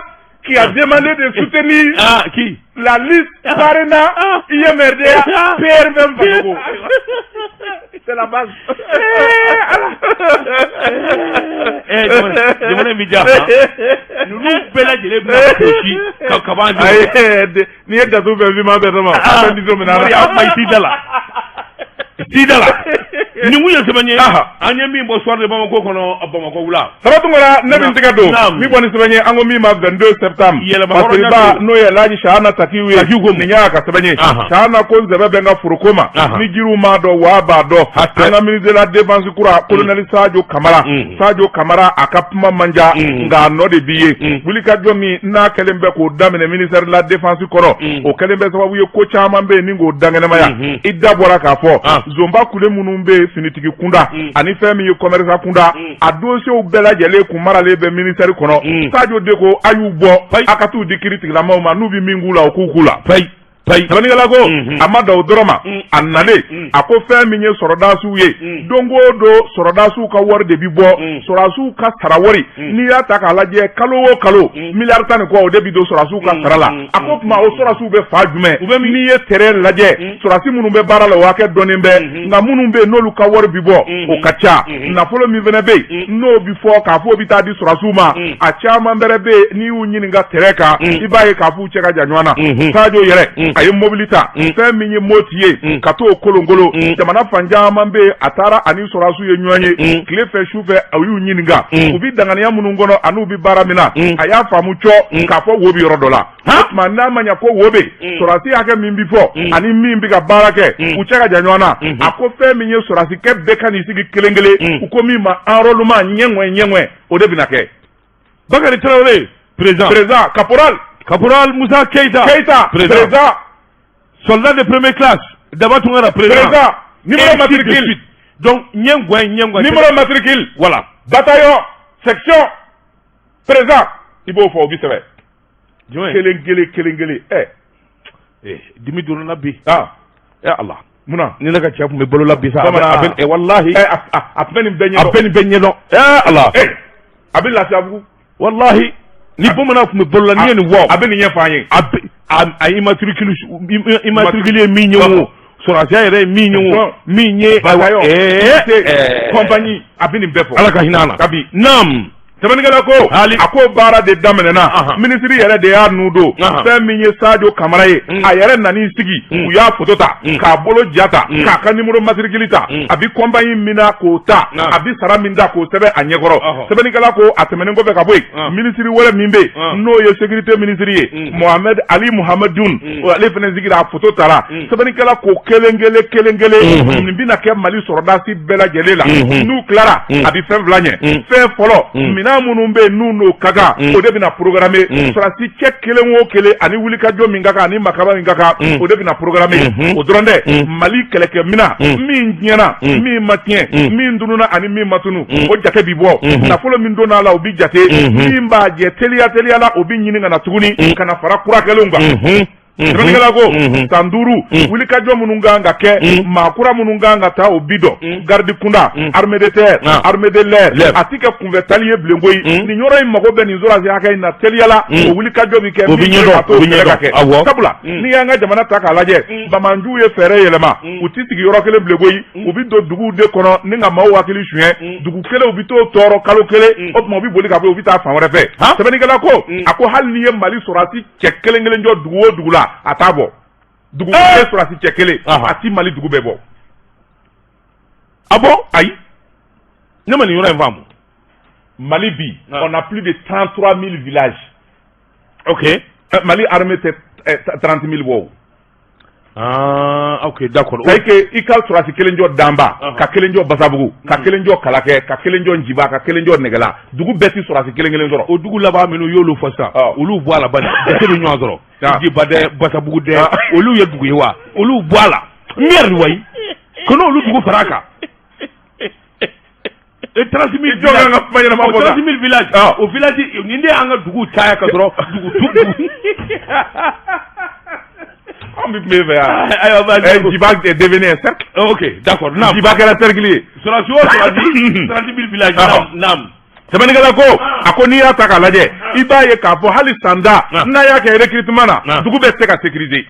qui a demandé de soutenir ah, qui la liste Parena, ah. IMRDA, ah. PRVM Fasogo. C'est la base. Eh, jamana in bɛ diya ninnu bɛɛ lajɛlen bɛna gosi ka kaban jɔ. N'i ye datu bɛɛ finman bɛɛ dama a bɛ di min na a ma i da la i da la nin kun ye sɛbɛn ye an ye min bɔ Soir de Bamako kɔnɔ Bamakɔ wula Saba Tunkara ne bɛ n tɛgɛ don min bɔ ni sɛbɛn ye an ko min ma 22 septembre yɛlɛma n'o ye Elhaji Chahana Takiw ye nin y'a ka sɛbɛn ye Chahana ko n sɛbɛ bɛ n ka foroko ma ni jiriw m'a dɔn waa b'a dɔn an ka ministre de la défense kura colonel Sadio Kamara Sadio Kamara a ka kuma man ca nka a nɔ de bi ye wulikajɔ min n'a kɛlen bɛ k'o daminɛ ministère de la défense kɔnɔ o kɛlen bɛ sababu ye ko caman bɛ yen ni k'o dankɛnɛmaya i da bɔra k'a fɔ zonba kule minnu bɛ yen finitigi kunda ani fɛn min ye commerçant kunda a dossiers bɛɛ lajɛlen kun maralen bɛ ministère kɔnɔ Sadio de ko a y'u bɔ a ka t'u di kiritigilamaw ma n'u bɛ min k'u la u k'u k'u la sɛbɛnnikɛla ko a ma dan o dɔrɔn ma a nalen a ko fɛn min ye sɔrɔdasiw ye don o don sɔrɔdasiw ka wari de bi bɔ sɔrɔdasiw ka sara wari n'i y'a ta k'a lajɛ kalo o kalo miliyari tan ni kɔ o de bi don sɔrɔdasiw ka sara la a ko tuma o sɔrɔdasiw bɛ fan jumɛn n'i ye terrain lajɛ sɔrɔdasi minnu bɛ baara la o hakɛ dɔnnen bɛ nka minnu bɛ yen n'olu ka wari bi bɔ o ka ca nafolo min fana bɛ yen n'o bi fɔ k'a fɔ o bɛ taa di sɔrɔdasiw ma a caman bɛrɛ bɛ yen n'i y'u ɲininka terrain kan i b'a ye k'a f'u cɛ ka jan ɲɔgɔn na Sadio yɛrɛ a ye mobili ta fɛn min ye Moti ye ka t'o kolonkolon jamana fan caman bɛ yen a taara ani sɔrɔdasiw ye ɲɔgɔn ye tile fɛ su fɛ a y'u ɲininka u bɛ danganiya minnu kɔnɔ an'u bɛ baara min na a y'a faamu cɔ k'a fɔ wo bɛ yɔrɔ dɔ la o tuma n'a ma ɲɛ ko wo bɛ sɔrɔdasi hakɛ min bɛ fɔ ani min bɛ ka baara kɛ u cɛ ka jan ɲɔgɔn na a ko fɛn min ye sɔrɔdasikɛ bɛɛ ka n'i sigi kelen kelen u ko min ma enrôlement ɲɛŋɛ ɲɛŋɛ o de bɛna kɛ Bakari Tarawele président président caporal caporal Musa Keita Keita président soldat de première classe Daba Tunkara président président numéro matricule donc ɲɛŋɛ ɲɛŋɛ numéro matricule voilà bataillon Section, présent, i b'o fɔ, o bi sɛbɛn. Jumɛn? Kelen kelen kelen kelen, ɛ. Eh, dimi donna na bi. Ah. Eh Allah. Munna? Ni ne ka cɛ tun bɛ balo la bi sa, a bɛ Bamanan. a bɛ eh, wallahi. Ɛ, a tun bɛ nin bɛɛ A ɲɛdɔn. bɛ nin bɛɛ ɲɛdɔn. Eh Allah. Ɛ, a bɛ Lafiyabugu. Wallahi, ni bamanan tun bɛ balo la, n'i ye nin fɔ. A bɛ nin ɲɛfɔ an ye. A bɛ a immatricule ye min ye o, sɔrɔdasiya yɛrɛ ye min ye o, min ye Bataillon, ɛɛ compagnie, a bɛ nin bɛɛ fɔ. Ala ka hinɛ an na. Kabi. Naam. Sɛbɛnnikɛla ko Hali. a ko baara de daminɛna, minisiri yɛrɛ de y'a nun don. Fɛn min ye Sadio Kamara ye, a yɛrɛ nan'i sigi, u y'a foto ta, k'a bolo ja ta, k'a ka numéro matricule ta, a bi compagnie min na k'o ta, a bi sara min ta k'o sɛbɛn a ɲɛkɔrɔ. Sɛbɛnnikɛla ko a tɛmɛnen kɔfɛ ka bɔ yen, minisiri wɛrɛ min bɛ yen, n'o ye sécurité minisiri ye, Mohamed Ali Mohamed Dun, ale fana sigira, a foto tara. Sɛbɛnnikɛla ko kelen kelen kelen kelen, nin bɛna kɛ Mali sɔrɔdasi bɛɛ lajɛlen la. N'u tilara, a bɛ fɛn fila ɲɛ. Fɛn fɔlɔ, minɛn minnu bɛ yen n'u n'o ka kan, o de bɛna programmer. Sɔrɔdasi cɛ kelen o kelen ani wulikajɔ min ka kan ani makaba min ka kan, o de bɛna programmer. O dɔrɔn tɛ, Mali kɛlɛkɛminɛn min tiɲɛna, min ma tiɲɛ, min tununna ani min ma tunu, o jate bi bɔ. Nafolo min donna a la, o bi jate. Min b'a jɛ teliya teliya la, o bi ɲini ka na tuguni ka na fara kura kɛlenw kan. Sɛbɛnnikɛla ko san 5, wulikajɔ minnu kan ka kɛ, maa kura minnu kan ka taa, o bi dɔn garde kunda, armée de terre, armée de l'air, a ti kɛ kunfɛtali ye bilen koyi. Nin yɔrɔ in mago bɛ nin sɔrɔdasi hakɛ in na teliya la, o wulikajɔ bi kɛ. O bi min bɛ ɲɛdɔn, ka t'o o bi kɛlɛ ka ɲɛdɔn. kɛ. Sabula n'i y'an ka jamana ta k'a lajɛ, bamanjuw ye fɛɛrɛ yɛlɛma, u ti sigi yɔrɔ kelen bilen koyi. U bi don duguw de kɔnɔ ni ka maaw hakili suɲɛ. Dugu kelen, u bi t'o tɔɔrɔ kalo kelen, o tuma u bi boli ka bɔ yen, u bi taa fan wɛrɛ fɛ. Sɛbɛnnikɛla ko a ko hali n'i ye Mali sɔrɔdasi cɛ kelen kelen jɔ dugu o dugu la, a t'a bɔ. Dugu kelen sɔrɔdasi cɛ kelen, a ti Mali dugu bɛɛ bɔ. Ah bon? Ayi. Ne ma nin yɔrɔ in faamu. Mali bi, on a plus de 33 000 villages. Mali armée tɛ 30 000 bɔ o. Ah, ok, d'accord. C'est que i ka sɔrɔdasi kelen jɔ Danba, ka kelen jɔ Basabugu, ka kelen jɔ Kalakɛ, ka kelen jɔ Njiba, ka kelen jɔ Nɛgɛla, dugu bɛɛ ti sɔrɔdasi kelen kelen sɔrɔ. O dugu laban minnu y'olu fɔ sisan, olu bɔ a la bani, jate bɛ ɲɔgɔn sɔrɔ. Njiba dɛ, Basabugu dɛ, olu ye dugu ye wa? Olu bɔ a la. Merde wayi. Kana olu dugu fara a kan. Et 30 000 Jɔn kan ka kuma ɲɛnama fɔ sa? 30 000 villages. O village nin de y'an ka dugu caya ka sɔrɔ dugu dugu. Anw bɛ tun bɛ fɛ yan. Ayiwa, vas-y. Eh, Njiba est devenu un cercle. Ok, d'accord. Naam. Njiba kɛra cercle ye. Sɔrɔdasi o sɔrɔdasi, 30 000 villages. Naam, naam. Sɛbɛnnikɛla ko a ko n'i y'a ta k'a lajɛ, i b'a ye k'a fɔ hali sanda n'a y'a kɛ recrutement na, dugu bɛɛ tɛ se ka sécuriser.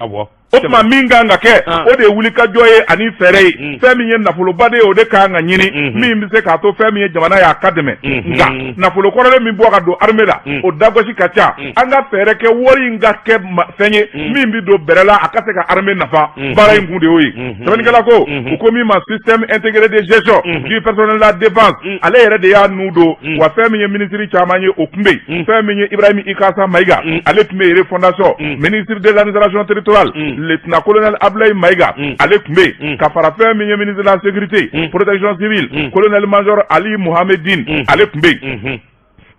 O tuma min kan ka kɛ, o de ye wulikajɔ ye ani fɛɛrɛ ye. Fɛn min ye nafoloba de ye, o de kan ka ɲini min bɛ se k'a to fɛn min ye jamana y'a ka dɛmɛ. Nka nafolo kɔrɔlen min bɔ ka don armée la, o dagosi ka ca. An ka fɛɛrɛ kɛ wari in ka kɛ fɛn ye min bɛ don bɛrɛ la, a ka se ka armée nafa. Baara in kun de y'o ye. Sɛbɛnnikɛla ko u ko min ma système intégré de gestion du personnel de la défense, ale yɛrɛ de y'a nu don. Wa fɛn min ye minisiri caman ye, o tun bɛ yen. Fɛn min ye Ibrahim Ikasa Mayiga, ale tun bɛ yen. Refondation, ministre de l'administration territoriale, lieutenant colonel Abdoulaye Mayiga, ale tun bɛ yen, ka fara fɛn min ye ministre de la sécurité, protection civile, colonel major Ali Mohamedine, ale tun bɛ yen.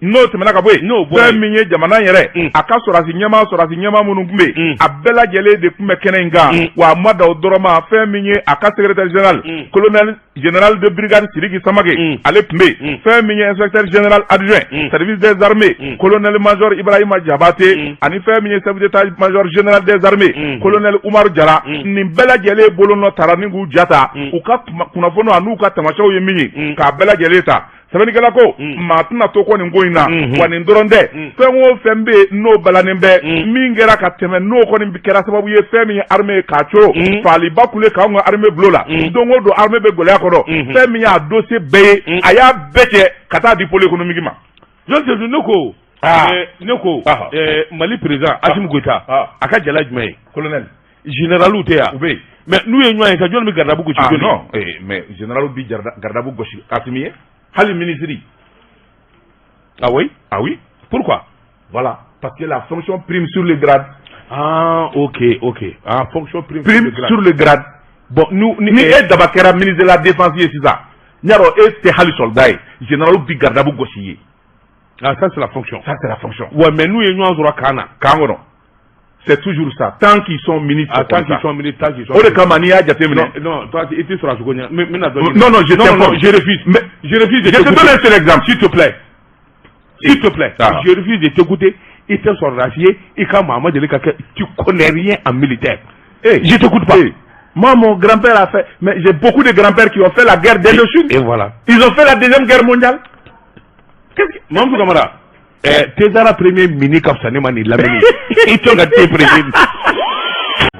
N'o tɛmɛna ka bɔ yen, N'o bɔra fɛn yen. min ye jamana yɛrɛ a ka sɔrɔdasi ɲɛmaa, sɔrɔdasi ɲɛmaa minnu tun bɛ yen, a bɛɛ lajɛlen de tun bɛ kɛnɛ in kan. Wa a ma da o dɔrɔn ma, fɛn min ye a ka secrétaire général, colonel général de brigade Sidiki Samake, ale tun bɛ yen. Fɛn min ye inspecteur général adjoint, service des armées, colonel major Ibrahima Jabate, ani fɛn min ye chef d'état major général des armées, colonel Umaru Jara, nin bɛɛ lajɛlen bolonɔ tara ni k'u ja ta u ka kunnafoniw an'u ka tamasiyɛnw ye min ye, k'a bɛɛ lajɛlen ta. Sɛbɛnnikɛla ko maa tɛna to kɔ nin ko in na. Wa nin dɔrɔn tɛ, fɛn o fɛn bɛ yen n'o balannen bɛ min kɛra ka tɛmɛ, n'o kɔni kɛra sababu ye fɛn min ye armée ye k'a coro faaliba kule k'anw ka armée bulon la, don o don armée bɛ gɛlɛya kɔnɔ. Fɛn min y'a dossier bɛɛ ye, a y'a bɛɛ cɛ ka taa di pôle économique ma. Jɔn Seydou, ne ko ne ko Mali président Assimi Goïta, a ka jala jumɛn ye? Colonel. Généraliw tɛ yan? U bɛ yen. Mais n'u ye ɲɔgɔn ye sa, jɔnni bɛ garde à vous gosi? Ah Jɔnni? non, mais général bi garde à vous gosi Assimi ye, hali ministre. Ah oui? Ah oui. Pourquoi? Voilà, parce que la fonction prime sur le grade. Ah, ok, ah, fonction prime. Prime sur le grade. Bon, nous ni e daba kɛra ministre de la défense ye sisan, n y'a dɔn e tɛ hali soldat ye, général bi garde à vous gosi ye. Ah, ça c'est la fonction. Ça c'est la fonction. Ouais, mais n'u ye ɲɔgɔn sɔrɔ camp na? Camp kɔnɔ, c'est toujours ça, tant qu'ils sont ministres. Ah, c'est tant comme qu'ils ça. sont ministres, tant qu'ils sont O de kama n'i y'a jateminɛ. Non, non, toi, i tɛ sɔrɔ a sogo ɲɛ n bɛna dɔ. Non, non, je Non, non, t'informe. je refuse. Mais je refuse de je te t'écouter. donne un seul exemple. S'il te plaît. S'il te plaît, je refuse de t'écouter. I tɛ sɔrɔdasi ye, i ka maa ma deli ka kɛ, tu connais rien en militaire. Je t'écoute pas. Moi, mon grand-père a fait, mais j'ai beaucoup de grands-pères qui ont fait la guerre d'Indochine. Et voilà. Ils ont fait la Deuxième Guerre mondiale. Mamadou Kamara, Tezara premier mini ka fisa ne ma nin lamɛnni. I tɛ ka te premier.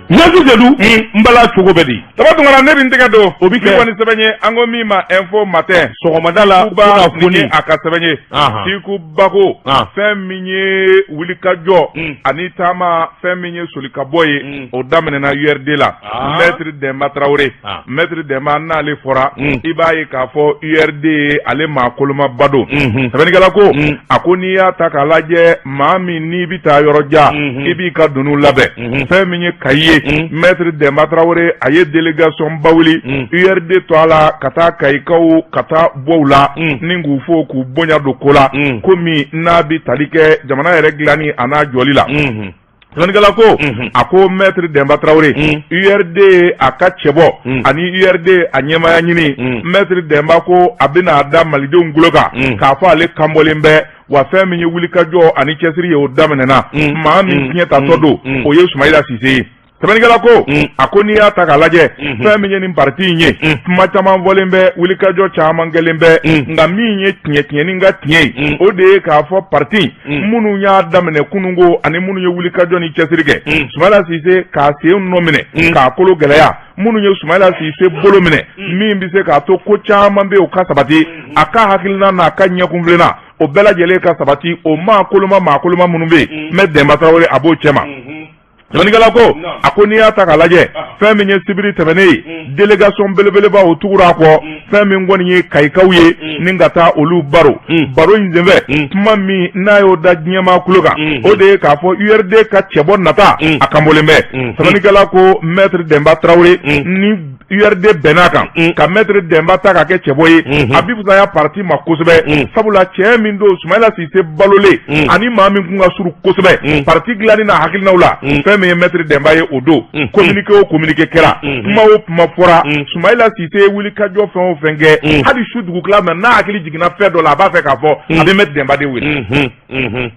Nasu Sedu, n bala cogo bɛ di? Daba Tunkara, ne bɛ n tɛgɛ don. O bɛ kɛ. Ni kɔni sɛbɛn ye, an ko min ma Info Matin. Sɔgɔmada la. Kuba kunnafoni. Ni ye a ka sɛbɛn ye. Siku Bako. Fɛn min ye wulikajɔ ani taama, fɛn min ye solikabɔ ye, o daminɛna URD la. Maître Demba Traoré. Maître Demba, n'ale fɔra, i b'a ye k'a fɔ URD ye ale maa kolomaba don. Sɛbɛnnikɛla ko, a ko n'i y'a ta k'a lajɛ, maa min n'i bɛ taa yɔrɔ jan, i b'i ka doniw labɛn. Fɛn min ye Kayi ye, Maître Demba Traoré, a ye délégation ba wuli URD to a la ka taa Kayikaw ka taa bɔ u la ni k'u fo k'u bonya don ko la, komi n'a bɛ tali kɛ jamana yɛrɛ dilanni a n'a jɔli la. Sɛbɛnnikɛla ko, a ko Maître Demba Traoré, URD a ka cɛbɔ ani URD a ɲɛmaya ɲini, Maître Demba ko a bɛna da malidenw tulo kan k'a fɔ ale kanbɔlen bɛ wa. Fɛn min ye wulikajɔ ani cɛsiri ye, o daminɛna. Maa min fiɲɛ tatɔ don, o ye Sumayila Sise ye. Sɛbɛnnikɛla ko, a ko n'i y'a ta k'a lajɛ, fɛn min ye nin parti in ye, kuma caman fɔlen bɛ, wulikajɔ caman kɛlen bɛ, nka min ye tiɲɛ tiɲɛni ka tiɲɛ ye, o de ye k'a fɔ parti minnu y'a daminɛ kununko ani minnu ye wulikajɔ ni cɛsiri kɛ, Sumayila Sise k'a sen nɔ minɛ k'a kolo gɛlɛya, minnu ye Sumayila Sise bolo minɛ, min bɛ se k'a to ko caman bɛ yen o ka sabati, a ka hakilina n'a ka ɲɛkunfilenna, o bɛɛ lajɛlen ka sabati, o maa koloma maa koloma minnu bɛ yen, Maître Demba Traoré a b'o cɛma. Sɛbɛnnikɛla ko, a ko n'i y'a ta k'a lajɛ, fɛn min ye sibiri tɛmɛnen ye, délégation belebeleba o tugura a kɔ, fɛn min kɔni ye Kayikaw ye, ni ka taa olu baro. Baro in senfɛ, kuma min n'a y'o da diɲɛmaa tulo kan, o de ye k'a fɔ URD ka cɛbɔ nata a kanbɔlen bɛ. Sɛbɛnnikɛla ko Maître Demba Traoré ni URD bɛn'a kan ka Maître Demba ta ka kɛ cɛbɔ ye, a bɛ fisaya parti ma kosɛbɛ, sabula cɛ min don, Sumayila Sise balolen ani maa min kun ka surun kosɛbɛ parti dilanni n'a hakilinaw la, fɛn min ye Maître Demba ye, o don communiqué o communiqué kɛra, kuma o kuma fɔra, Sumayila Sise ye wulikajɔ fɛn o fɛn kɛ, hali su dugutila mɛ n'a hakili jiginna fɛn dɔ la, a b'a fɛ k'a fɔ a bɛ Maître Demba de wele.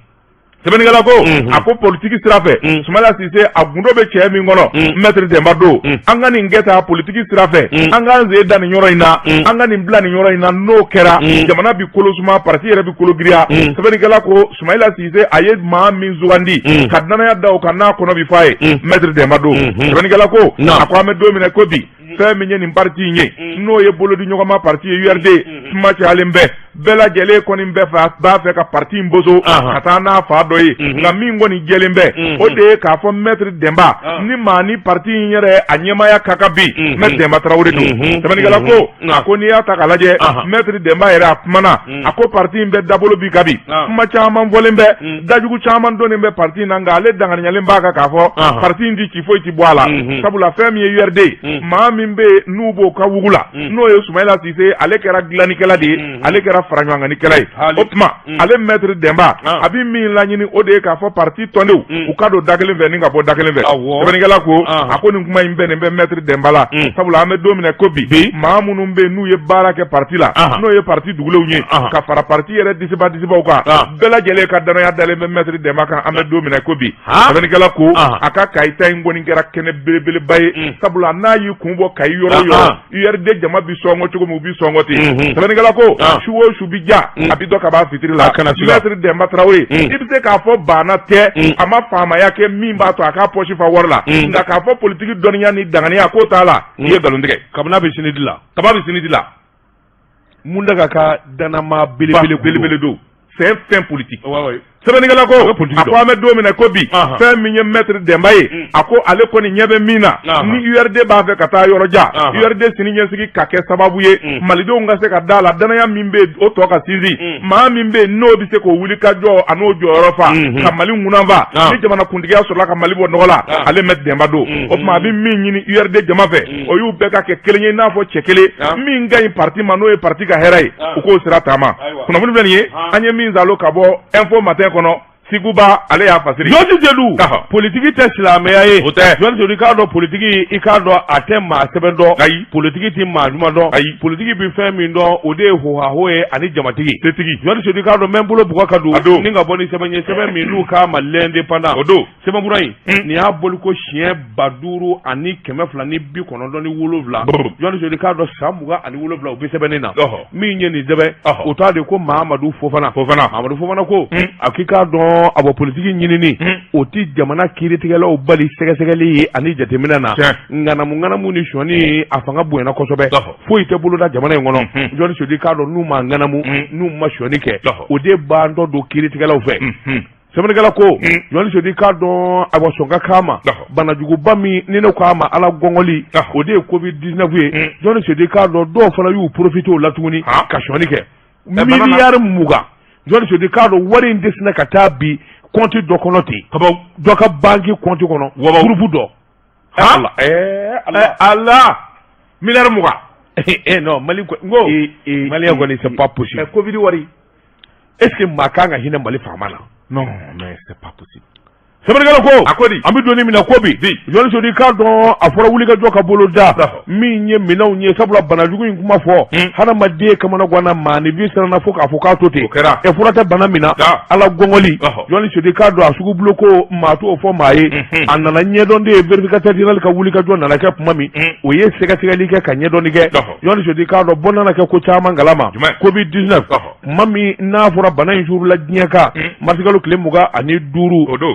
Sɛbɛnnikɛla ko, a ko politiki sira fɛ, Sumayila Sise a gundo bɛ cɛ min kɔnɔ, Maître Demba don. An ka nin kɛ tan politiki sira fɛ, an k'an sen da nin yɔrɔ in na, an ka nin bila nin yɔrɔ in na, n'o kɛra jamana bi kolo suma, parti yɛrɛ bi kolo giriya. Sɛbɛnnikɛla ko Sumayila Sise a ye maa min sugandi ka danaya da o kan, n'a kɔnɔ bi f'a ye, Maître Demba don. Sɛbɛnnikɛla ko, a ko an bɛ don min na ko bi, fɛn min ye nin parti in ye, n'o ye bolodi ɲɔgɔnma parti ye URD, kuma cayalen bɛɛ bɛɛ lajɛlen kɔni bɛɛ b'a fɛ ka parti in boso ka taa n'a fa dɔ ye, nka min kɔni jɛlen bɛ, o de ye k'a fɔ Maître Demba ni maa ni parti in yɛrɛ a ɲɛmaaya ka kan bi, Maître Demba Traoré don. Sɛbɛnnikɛla ko, a ko n'i y'a ta k'a lajɛ, Maître Demba yɛrɛ a kumana, a ko parti in bɛ dabolo bi ka bi, kuma caman fɔlen bɛ, dajugu caman donnen bɛ parti in na, nka ale danganiyalen b'a kan k'a fɔ parti in ti ci, foyi ti bɔ a la, sabula fɛn min ye URD, maa min bɛ yen n'u b'o ka wugu la, n'o ye Sumayila Sise, ale kɛra dilannikɛla de ye, ale kɛra faraɲɔgɔnkanikɛla ye. O tuma ale Maître Demba a bɛ min laɲini, o de ye k'a fɔ parti tɔndenw u ka don da kelen fɛ ni ka bɔ da kelen fɛ. Sɛbɛnnikɛla ko, a ko nin kuma in bɛnnen bɛ Maître Demba la, sabula an bɛ don min na ko bi, maa minnu bɛ yen n'u ye baara kɛ parti la, n'o ye parti dugulenw ye, ka fara parti yɛrɛ disiba disibaw kan, bɛɛ lajɛlen ka danaya dalen bɛ Maître Demba kan an bɛ don min na ko bi. Sɛbɛnnikɛla ko a ka Kayi ta in kɔni kɛra kɛnɛ belebeleba ye, sabula n'a y'i kun bɔ Kayi yɔrɔ o yɔrɔ, URD jama bi sɔngɔ cogo min, u bi sɔngɔ ten. Sɛbɛnnikɛla ko su o su bi ja, a bi dɔ ka b'a fitiri la. Maître Demba Traoré, i bɛ se k'a fɔ baana tɛ, a ma faamaya kɛ min b'a to a k'a pɔsi fa wari la, nka k'a fɔ politiki dɔnniya ni danganiya k'o t'a la, i ye nkalon tigɛ. Kabini a bɛ sinidi la. Kaba bɛ sinidi la. Mundaga ka danama belebele. Belebele don, c'est un fin politique. Sɛbɛnnikɛla ko, a ko an bɛ don min na ko bi, fɛn min ye Maître Demba ye, a ko ale kɔni ɲɛ bɛ min na, ni URD b'a fɛ ka taa yɔrɔ jan, URD sini ɲɛsigi ka kɛ sababu ye malidenw ka se ka da la, danaya min bɛ yen o tɔ ka sinsin, maa min bɛ yen n'o bɛ se k'o wuli ka jɔ a n'o jɔyɔrɔ fa ka Mali ŋunanfa, ni jamana kuntigiya sɔrɔla ka Mali bɔ nɔgɔ la, ale Maître Demba don. O tuma a bɛ min ɲini URD jama fɛ, o y'u bɛɛ ka kɛ kelen ye, i n'a fɔ cɛ kelen, min ka ɲi parti ma, n'o ye parti ka hɛrɛ ye, u k'o sira taama. Kunnafoni filɛ nin ye, an ye min zalo ka bɔ Info Matin kɔnɔ. Siguba ale y'a fasiri. Jɔsi Sedu, politiki tɛ silamɛya ye. O tɛ. Jɔsi Sedu, i k'a dɔn politiki, i k'a dɔn a tɛ maa sɛbɛ dɔn. Ayi. Politiki tɛ maa ɲuman dɔn. Ayi. Politiki bɛ fɛn min dɔn, o de ye hohaho ye ani jamatigi. Setigi. Jɔsi Sedu, i k'a dɔn n bɛ n bolo bugɔ ka don. A don. Ni ka bɔ ni sɛbɛn ye, sɛbɛn min n'u k'a ma l'Indépendant. O don. Sɛbɛnfura in, nin y'a bɔli ko siɲɛ 5297. Jɔsi Sedu, i k'a dɔn san 27 u bɛ sɛbɛnni na. Min ye nin sɛbɛn, o t'a de ko Mahamadu Fofana. Fofana. Mahamadu Fofana ko a k'i k'a dɔn a bɔ politiki ɲinini, o tɛ jamana kiiritigɛlaw bali sɛgɛsɛgɛli ye ani jateminɛ na. Ŋanamu ŋanamu ni sɔni a fanga bonyana kosɛbɛ. Foyi tɛ boloda jamana in kɔnɔ. Jɔsi Sedu, i k'a dɔn n'u ma ŋanamu, n'u ma sɔni kɛ, o de bantɔ don kiiritigɛlaw fɛ. Sɛbɛnnikɛla ko, Jɔsi Sedu, i k'a dɔn a bɔ sɔn ka k'a ma banajuguba min ni ne k'a ma ala gɔngɔli, o de ye Covid 19 ye. Jɔsi Sedu, i k'a dɔn dɔw fana y'u profiter o la tuguni ka sɔni kɛ miliyari 20. Jɔsi Sedu, i k'a dɔn wari in tɛ sin ka taa bi compte dɔ kɔnɔ ten, dɔ ka banque compte kɔnɔ, groupe dɔ. Ala Ala miliyari 20. Eh non, Mali ko n ko Malien kɔni, c'est pas possible. Covid wari. Est-ce que maa kan ka hinɛ Mali faama la? Non, mais c'est pas possible. Sɛbɛnnikɛla ko, A ko di? An bɛ don min na ko bi, Jɔsi Sedu, i k'a dɔn a fɔra wulikajɔ ka bolo da min ye minɛnw ye, sabula banajugu in kuma fɔ hadamaden kamana ganna, maaninfin siranna fo k'a fɔ k'a to ten. O kɛra. Ɛ, fura tɛ bana min na, ala gɔngɔli. Jɔsi Sedu, i k'a dɔn a sugu ko maa t'o fɔ maa ye. A nana ɲɛdɔn de ye, vérificateur général ka wulikajɔ nana kɛ tuma min, o ye sɛgɛsɛgɛli kɛ ka ɲɛdɔnni kɛ. Jɔsi Sedu, i k'a dɔn bɔ nana kɛ ko caman kalama. Covid 19, tuma min n'a fɔra bana in suurula diɲɛ kan, marisikalo tile 25,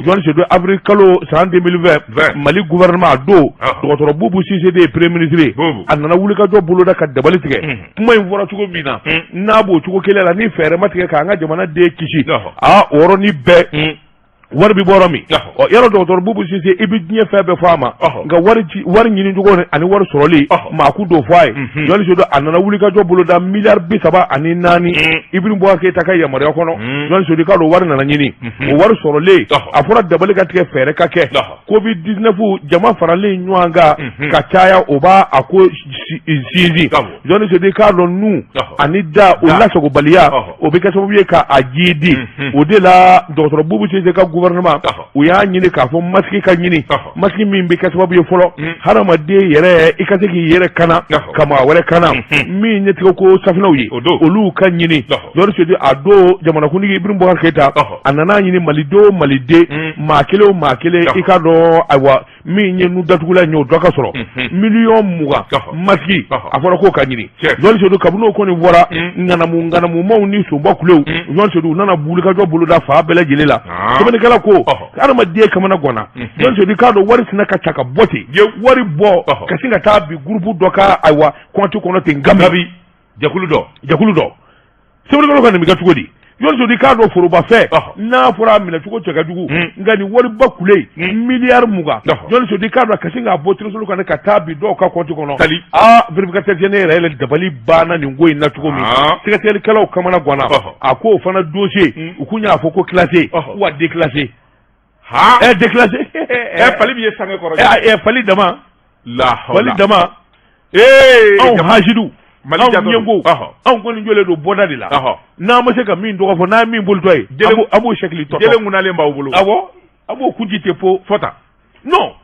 Jɔsi Sedu, avril kalo san 2020, Mali gouvernement a don, dɔgɔtɔrɔ Bubu Sise de ye premier ministre ye, a nana wulikajɔ boloda ka dabali tigɛ. Kuma in fɔra cogo min na, n'a b'o cogo kelen la, ni fɛɛrɛ ma tigɛ k'an ka jamana den kisi, aa, o yɔrɔnin bɛɛ wari bɛ bɔ yɔrɔ min? Ɔ, yɔrɔ dɔgɔtɔrɔ Bubu Sise, i bɛ diɲɛ fɛn bɛɛ fɔ a ma, nka wari ci, wari ɲini cogo ani wari sɔrɔli, maa k'u d'o fɔ a ye. Jɔsi Sedu, a nana wulikajɔ boloda miliyari 34, Ibrahim Boubacar Keita ka yamaruya kɔnɔ. Jɔsi Sedu, k'a dɔn wari nana ɲini, o wari sɔrɔlen, a fɔra dabali ka tigɛ, fɛɛrɛ ka kɛ. Covid 19 jama faralen ɲɔgɔn kan ka caya, o b'a a ko sinsin. Jɔsi Sedu, k'a dɔn nun ani da o lasagobaliya, o bɛ kɛ sababu ye ka a ji di. O de la dɔgɔtɔrɔ Bubu Sise ka gouvernement, u y'a ɲini k'a fɔ masque ka ɲini, masque min bɛ kɛ sababu ye fɔlɔ hadamaden yɛrɛ i ka se k'i yɛrɛ kana ka maa wɛrɛ kana. Min ye tigɛ ko safinɛw ye, olu ka ɲini. Jɔsi Sedu, a don jamanakuntigi Ibrahim Boubacar Keita, a nana ɲini Maliden o Maliden, maa kelen o maa kelen, i k'a dɔn ayiwa min ye nun datugulan ye, o dɔ ka sɔrɔ miliyɔn 20 masque, a fɔra k'o ka ɲini. Jɔsi Sedu, kabini o kɔni fɔra, ŋanamu ŋanamumaw ni sonba kulew, Jɔsi Sedu, u nana wulikajɔ boloda fan bɛɛ lajɛlen la. Sɛbɛnnikɛla ko hadamaden kamana ganna. Jɔsi Sedu, k'a dɔn wari sinna ka ca ka bɔ ten, wari bɔ ka sin ka taa bi groupe dɔ ka ayiwa compte kɔnɔ ten, Gambie jɛkulu dɔ. Jɛkulu dɔ. Sɛbɛnnikɛlaw ka nin bɛ kɛ cogo di? Jɔsi Sedu, k'a dɔn forobafɛn n'a fɔra a minɛcogo cɛ ka jugu, nka nin wariba kule miliyari 20, Jɔsi Sedu, k'a dɔn ka sin k'a bɔ trésor kan ka taa bi dɔw ka compte kɔnɔ. Aa, vérificateur général yɛrɛ dabali banna nin ko in na cogo min, sɛgɛsɛgɛlikɛlaw kamana ganna. A ko o fana dossier, u kun y'a fɔ ko classé wa déclassé. Ɛ, déclassé. Ɛ, fali b'i ye sange kɔrɔ. Ɛ, fali dama. La. Fali dama. Ee. Anw hasidu, anw ɲɛngo, anw kɔni jɔlen don bɔda de la. N'an ma se ka min tɔgɔ fɔ, n'an ye min bolitɔ ye, an b'o sɛkili tɔ. Jelen ŋunalen b'aw bolo. Awɔ, a b'o kunji tɛ po fɔta. Non.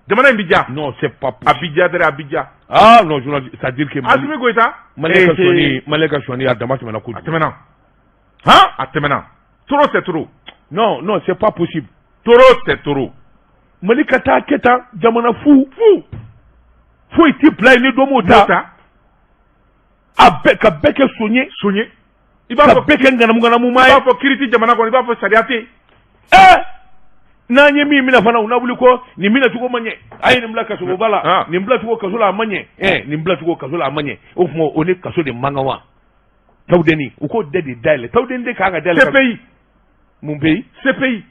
Jamana in bi ja. Non, c'est pas. A bi ja dɛrɛ, a bi ja. Ah non, journaliste, c'est à dire que Asimi Goyita. Malien ka sɔnni, Malien ka sɔnni a dama tɛmɛna kojugu. A tɛmɛna. Han. A tɛmɛna, trop c'est trop. Non, non, c'est pas possible. Trop c'est trop. Mali ka taa kɛ tan, jamana fu fu, foyi ti bila yen ni dɔ m'o ta. A bɛɛ ka bɛɛ kɛ son ye. Son ye. I b'a fɔ bɛɛ kɛ ŋanamu ŋanamu maa ye. I b'a fɔ kiiri ti jamana kɔnɔ, i b'a fɔ sariya tɛ yen. Ɛɛ, n'an ye min minɛ fana, u na wuli ko nin minɛ cogo ma ɲɛ, a ye nin bila kasoba la, nin bila cogo kaso la a ma ɲɛ, ɛ, nin bila cogo kaso la a ma ɲɛ. O tuma o ni kaso de man kan wa? Tawudeni, u k'o dɛ de dayɛlɛ, Tawudeni de kan ka dayɛlɛ. CPI. Mun bɛ yen? CPI.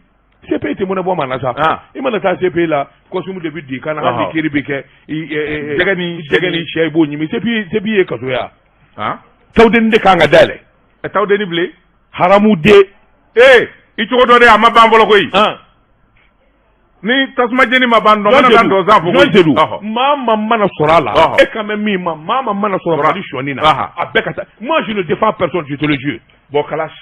CPI tɛ mɔnɛ bɔ maa na sa. I mana taa CPI la, costume de bɛ di kan na, hali ni kiiri bɛ kɛ. Jɛgɛ ni jɛgɛ ni sɛ, i b'o ɲimi. CPI, CPI ye kaso ya. Tawudeni de kan ka dayɛlɛ. Tawudeni bilen. Haramu den. Ee, i cogo dɔ de, a ma ban fɔlɔ koyi. Ni tasuma jeni ma ban, dɔn kana taa dɔn fo koyi. Sedu, maa ma mana sɔrɔ a la, e kan bɛ min ma, maa ma mana sɔrɔ Mali sɔnni na, a bɛɛ ka taa. Moi, je ne défends personne, je te le jure. Bon, kalash.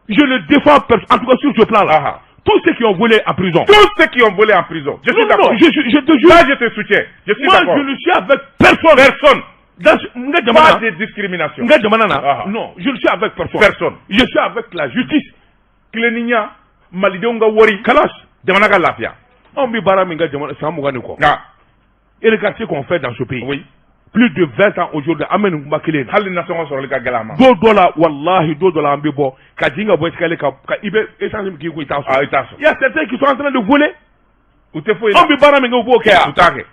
Je ne défends personne, en tout cas sur ce plan-là. Ah. Tous ceux qui ont volé en prison. Tous ceux qui ont volé en prison, je suis Non, d'accord. non, je te jure. Là, je te soutiens, je suis Moi, d'accord. je ne suis avec personne. Personne. Dans ce- n ka jamana Pas de discrimination. n ka jamana na. Ah. Non, je ne suis avec personne. Personne. Je suis avec la justice. Tilennenya, malidenw ka wari. Kalas. Jamana ka lafiya. Anw bɛ baara min kɛ jamana san 20 ni kɔ. Nka. Et regarde ce qu'on fait dans ce pays. Oui. Plus de 20 ans aujourd'hui, an bɛ nin kuma kelen na. Hali nasɔngɔ sɔrɔli ka gɛlɛn a ma. Don dɔ la, walahi, don dɔ la an bɛ bɔ ka jigin ka bɔ escalier kan, ka i bɛ essence min k'i kun, i t'a sɔrɔ. Ah, i t'a sɔrɔ. Il y a certains qui sont en train de voler. U tɛ foyi la. Anw bɛ baara min kɛ, u b'o kɛ yan. U t'a kɛ.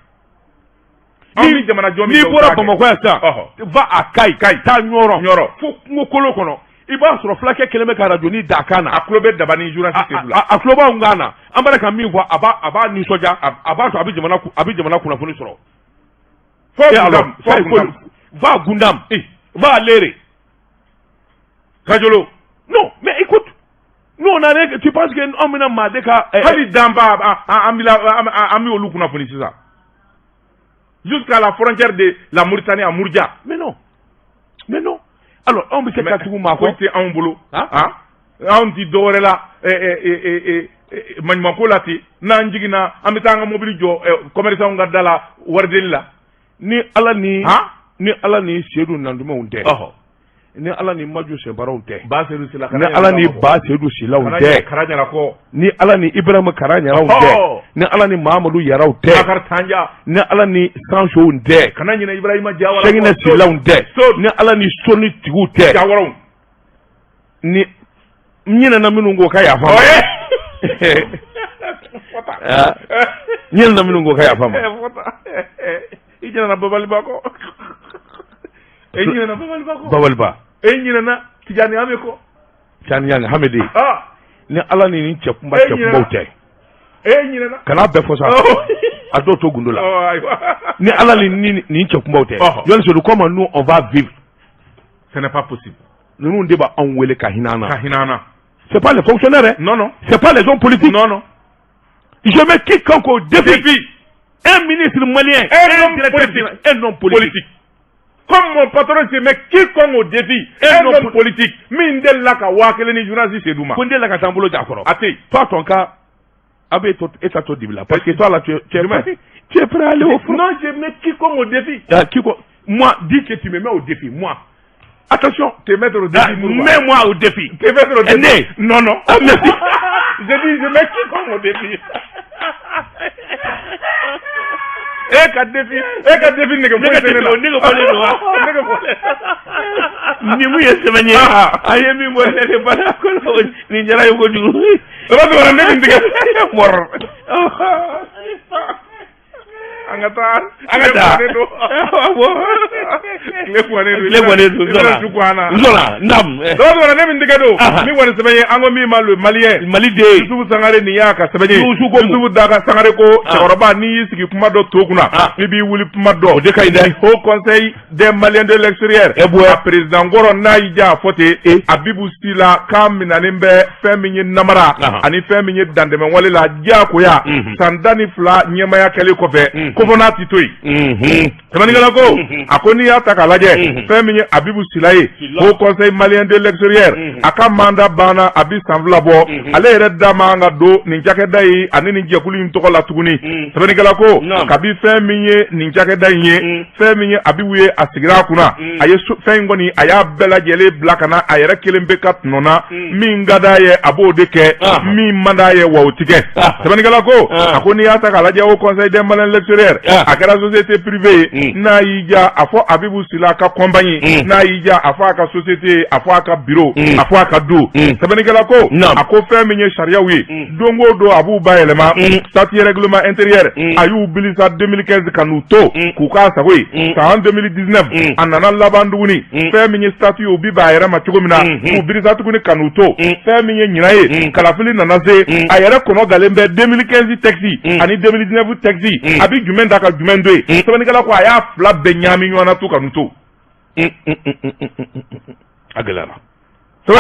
Anw bɛ jamana jɔ min N'i kɛ, u bɔra t'a kɛ. Bamakɔ yan sisan, Ɔhɔ. va à Kayi, Kayi. taa Ɲɔrɔ, Ɲɔrɔ. fo kungo kolo kɔnɔ, i b'a sɔrɔ fulakɛ kelen bɛ ka radio ni da kan na. A tulo bɛ daba ni journaliste Seydou la. A tulo b'anw kan na, an b'a ka min fɔ, a b'a nisɔndiya, a b'a sɔrɔ a bɛ jamana kunnafoni sɔrɔ. Fo Et alors, Gundam, fo ça, il faut- Gundam. Va à Gundam, va à Léré. Kajolo. Non, mais écoute, nous on a rien, tu penses que anw bɛna maa de ka Hali danba an bɛ la an bɛ olu kunnafoni sisan. Jusqu'à la frontière de la Mauritanie à Mourdia. Mais non, mais non. Alors anw bɛ se ka tugu maa foyi kɔ. Tɛ anw bolo. Han? Han? Anw ti dɔwɛrɛ la ɛ ɛ ɛ ɛ ɛ maɲumanko la ten, n'an jiginna, an bɛ taa an ka mobili jɔ commerçant ka da la warideli la. Ni Ala ni Han? ni Ala ni Seydou Nandumaw tɛ. Ni Ala ni Maju Senbaraw tɛ. Ba Seydou Sila. Ni Ala ni Ba Seydou Silaw tɛ. Kara ɲara kɔ. Ni Ala ni Ibrahima Kara ɲaraw tɛ. Ni Ala ni Mahamadu Yaraw tɛ. Bakari Tanja. Ni Ala ni Sansow tɛ. Kana ɲinɛ Ibrahima Jawara. Sɛginɛ Silaw tɛ. So. Ni Ala ni Soni tigiw tɛ. Jawaraw. Ni n ɲinɛna minnu kɔ, ka yafa n ma. Ah. N ɲinɛna minnu kɔ, ka yafa n ma. I ɲinɛna Babaliba kɔ. E ɲinɛna Babaliba kɔ. Babaliba. E ɲinɛna Tijani Ame kɔ. Tijani Hamidi. Ah. Ni Ala ni nin cɛ kunba E cɛ kunbaw tɛ. E ɲinɛna. Kana bɛɛ fɔ sa. A dɔw to gundo la. Oh, ayiwa. Ni Ala ni nin cɛ kunbaw tɛ. Ɔhɔ. Jɔnni Seydou, comment nous on va vivre? Ce n'est pas possible. Ninnu de b'anw wele ka hinɛ an Ka na. hinɛ an na. C'est pas les fonctionnaires, hein. Non, non. C'est pas les hommes politiques. Non, non. Je mets quiconque au défi. Défi. Un ministre malien, Un homme directeur politique. général, un homme politique. Politique. Comme mon patron, je mets quiconque au défi. Un Un homme homme politique. Min delila ka 1000 ni journaliste Seydou ma. Ko n delila ka taa n bolo ja kɔrɔ. A tɛ yen. Toi, ton cas, a bɛ to e ta to dibi la. Parce que toi là, tu es Jumɛn? prêt. Tu es prêt à aller au front. Non, je mets quiconque au défi. Ah, quiconque- moi, dis que tu me mets au défi. Moi. Attention. Te mettre au défi. Ah, Mourouba. mets-moi au défi. Te mettre au défi. Né. Non, non. Ah, merci. Je dis, je mets quiconque au défi. E ka défi, e ka défi nege foyi tɛ ne la. Nege bɔlen don wa? Nege bɔlen. Nin mun ye sɛbɛn ye? Ah. A ye min bɔ ne de bala kɔnɔ, nin diyara n ye kojugu. Daba Tunkara, ne nin tigɛ. Mɔrɔ. An ka taa. An ka taa. Tile guwanen don. Awɔ. Tile guwanen don. Tile guwanen don, I bɛna su guwan na. N sɔnna, Nam. Daba Tunkara, ne min tigɛ don. Aha. Ni kɔni sɛbɛn ye, an ko min ma le Malien. Mali den. Yusufu Sangare, nin y'a ka sɛbɛn ye. Yusufu ko mun? Yusufu Daga Sangare ko Ah. cɛkɔrɔba, n'i y'i sigi kuma dɔ to kunna, Ah. i b'i wuli kuma dɔn. O de ka ɲi dɛ. Haut Conseil des Maliens de l'extérieur. Eh bouɛ. A président kɔrɔ, n'a y'i diya a fɔ ten. Eh. Abibu Sila k'a minɛnen bɛ fɛn min ye namara Ahan. ani fɛn min ye dantɛmɛwale la diyagoya san 12 ɲɛmaya kɛlen kɔfɛ, ko fɔ n'a ti to yen. Sɛbɛnnikɛla ko a ko n'i y'a ta k'a lajɛ, fɛn min ye Abibu Sila ye, Sila. Haut Conseil malien de l'extérieur, a ka mandat banna, a bi san 2 bɔ. Ale yɛrɛ da man ka don nin cakɛda in ani nin jɛkulu in tɔgɔ la tuguni. Sɛbɛnnikɛla ko Naam. kabi fɛn min ye nin cakɛda in ye, fɛn min ye Abibu ye, a sigira a kunna, a ye fɛn in kɔni, a y'a bɛɛ lajɛlen bila ka na a yɛrɛ kelen bɛ ka tɔnɔ na. Min ka d'a ye, a b'o de kɛ. Min man d'a ye, wa o ti kɛ. Sɛbɛnnikɛla ko a ko n'i y'a ta k'a lajɛ, Haut Conseil des Maliens de l'extérieur, a kɛra société privée ye, n'a y'i diya a fɔ Abibu Sila ka compagnie, n'a y'i diya a fɔ a ka société ye, a fɔ a ka bureau, a fɔ a ka du. Sɛbɛnnikɛla ko Naam. a ko fɛn min ye sariyaw ye, don o don a b'u bayɛlɛma. Statut, règlement intérieur, a y'u bili sa 2015 ka n'u to k'u k'a sago ye. San 2019, a nana laban tuguni, fɛn min ye statut ye, u bi bɛn a yɛrɛ ma cogo min na, k'u birisa tuguni ka n'u to. Fɛn min ye ɲinan ye, kalafili nana se, a yɛrɛ kɔnɔ galen bɛ 2015 texte ani 2019 texte, a bi jumɛn ta ka jumɛn to yen? Sɛbɛnnikɛla ko a y'a fila bɛɛ ɲaami ɲɔgɔn na to ka n'u to. A gɛlɛyara. Ko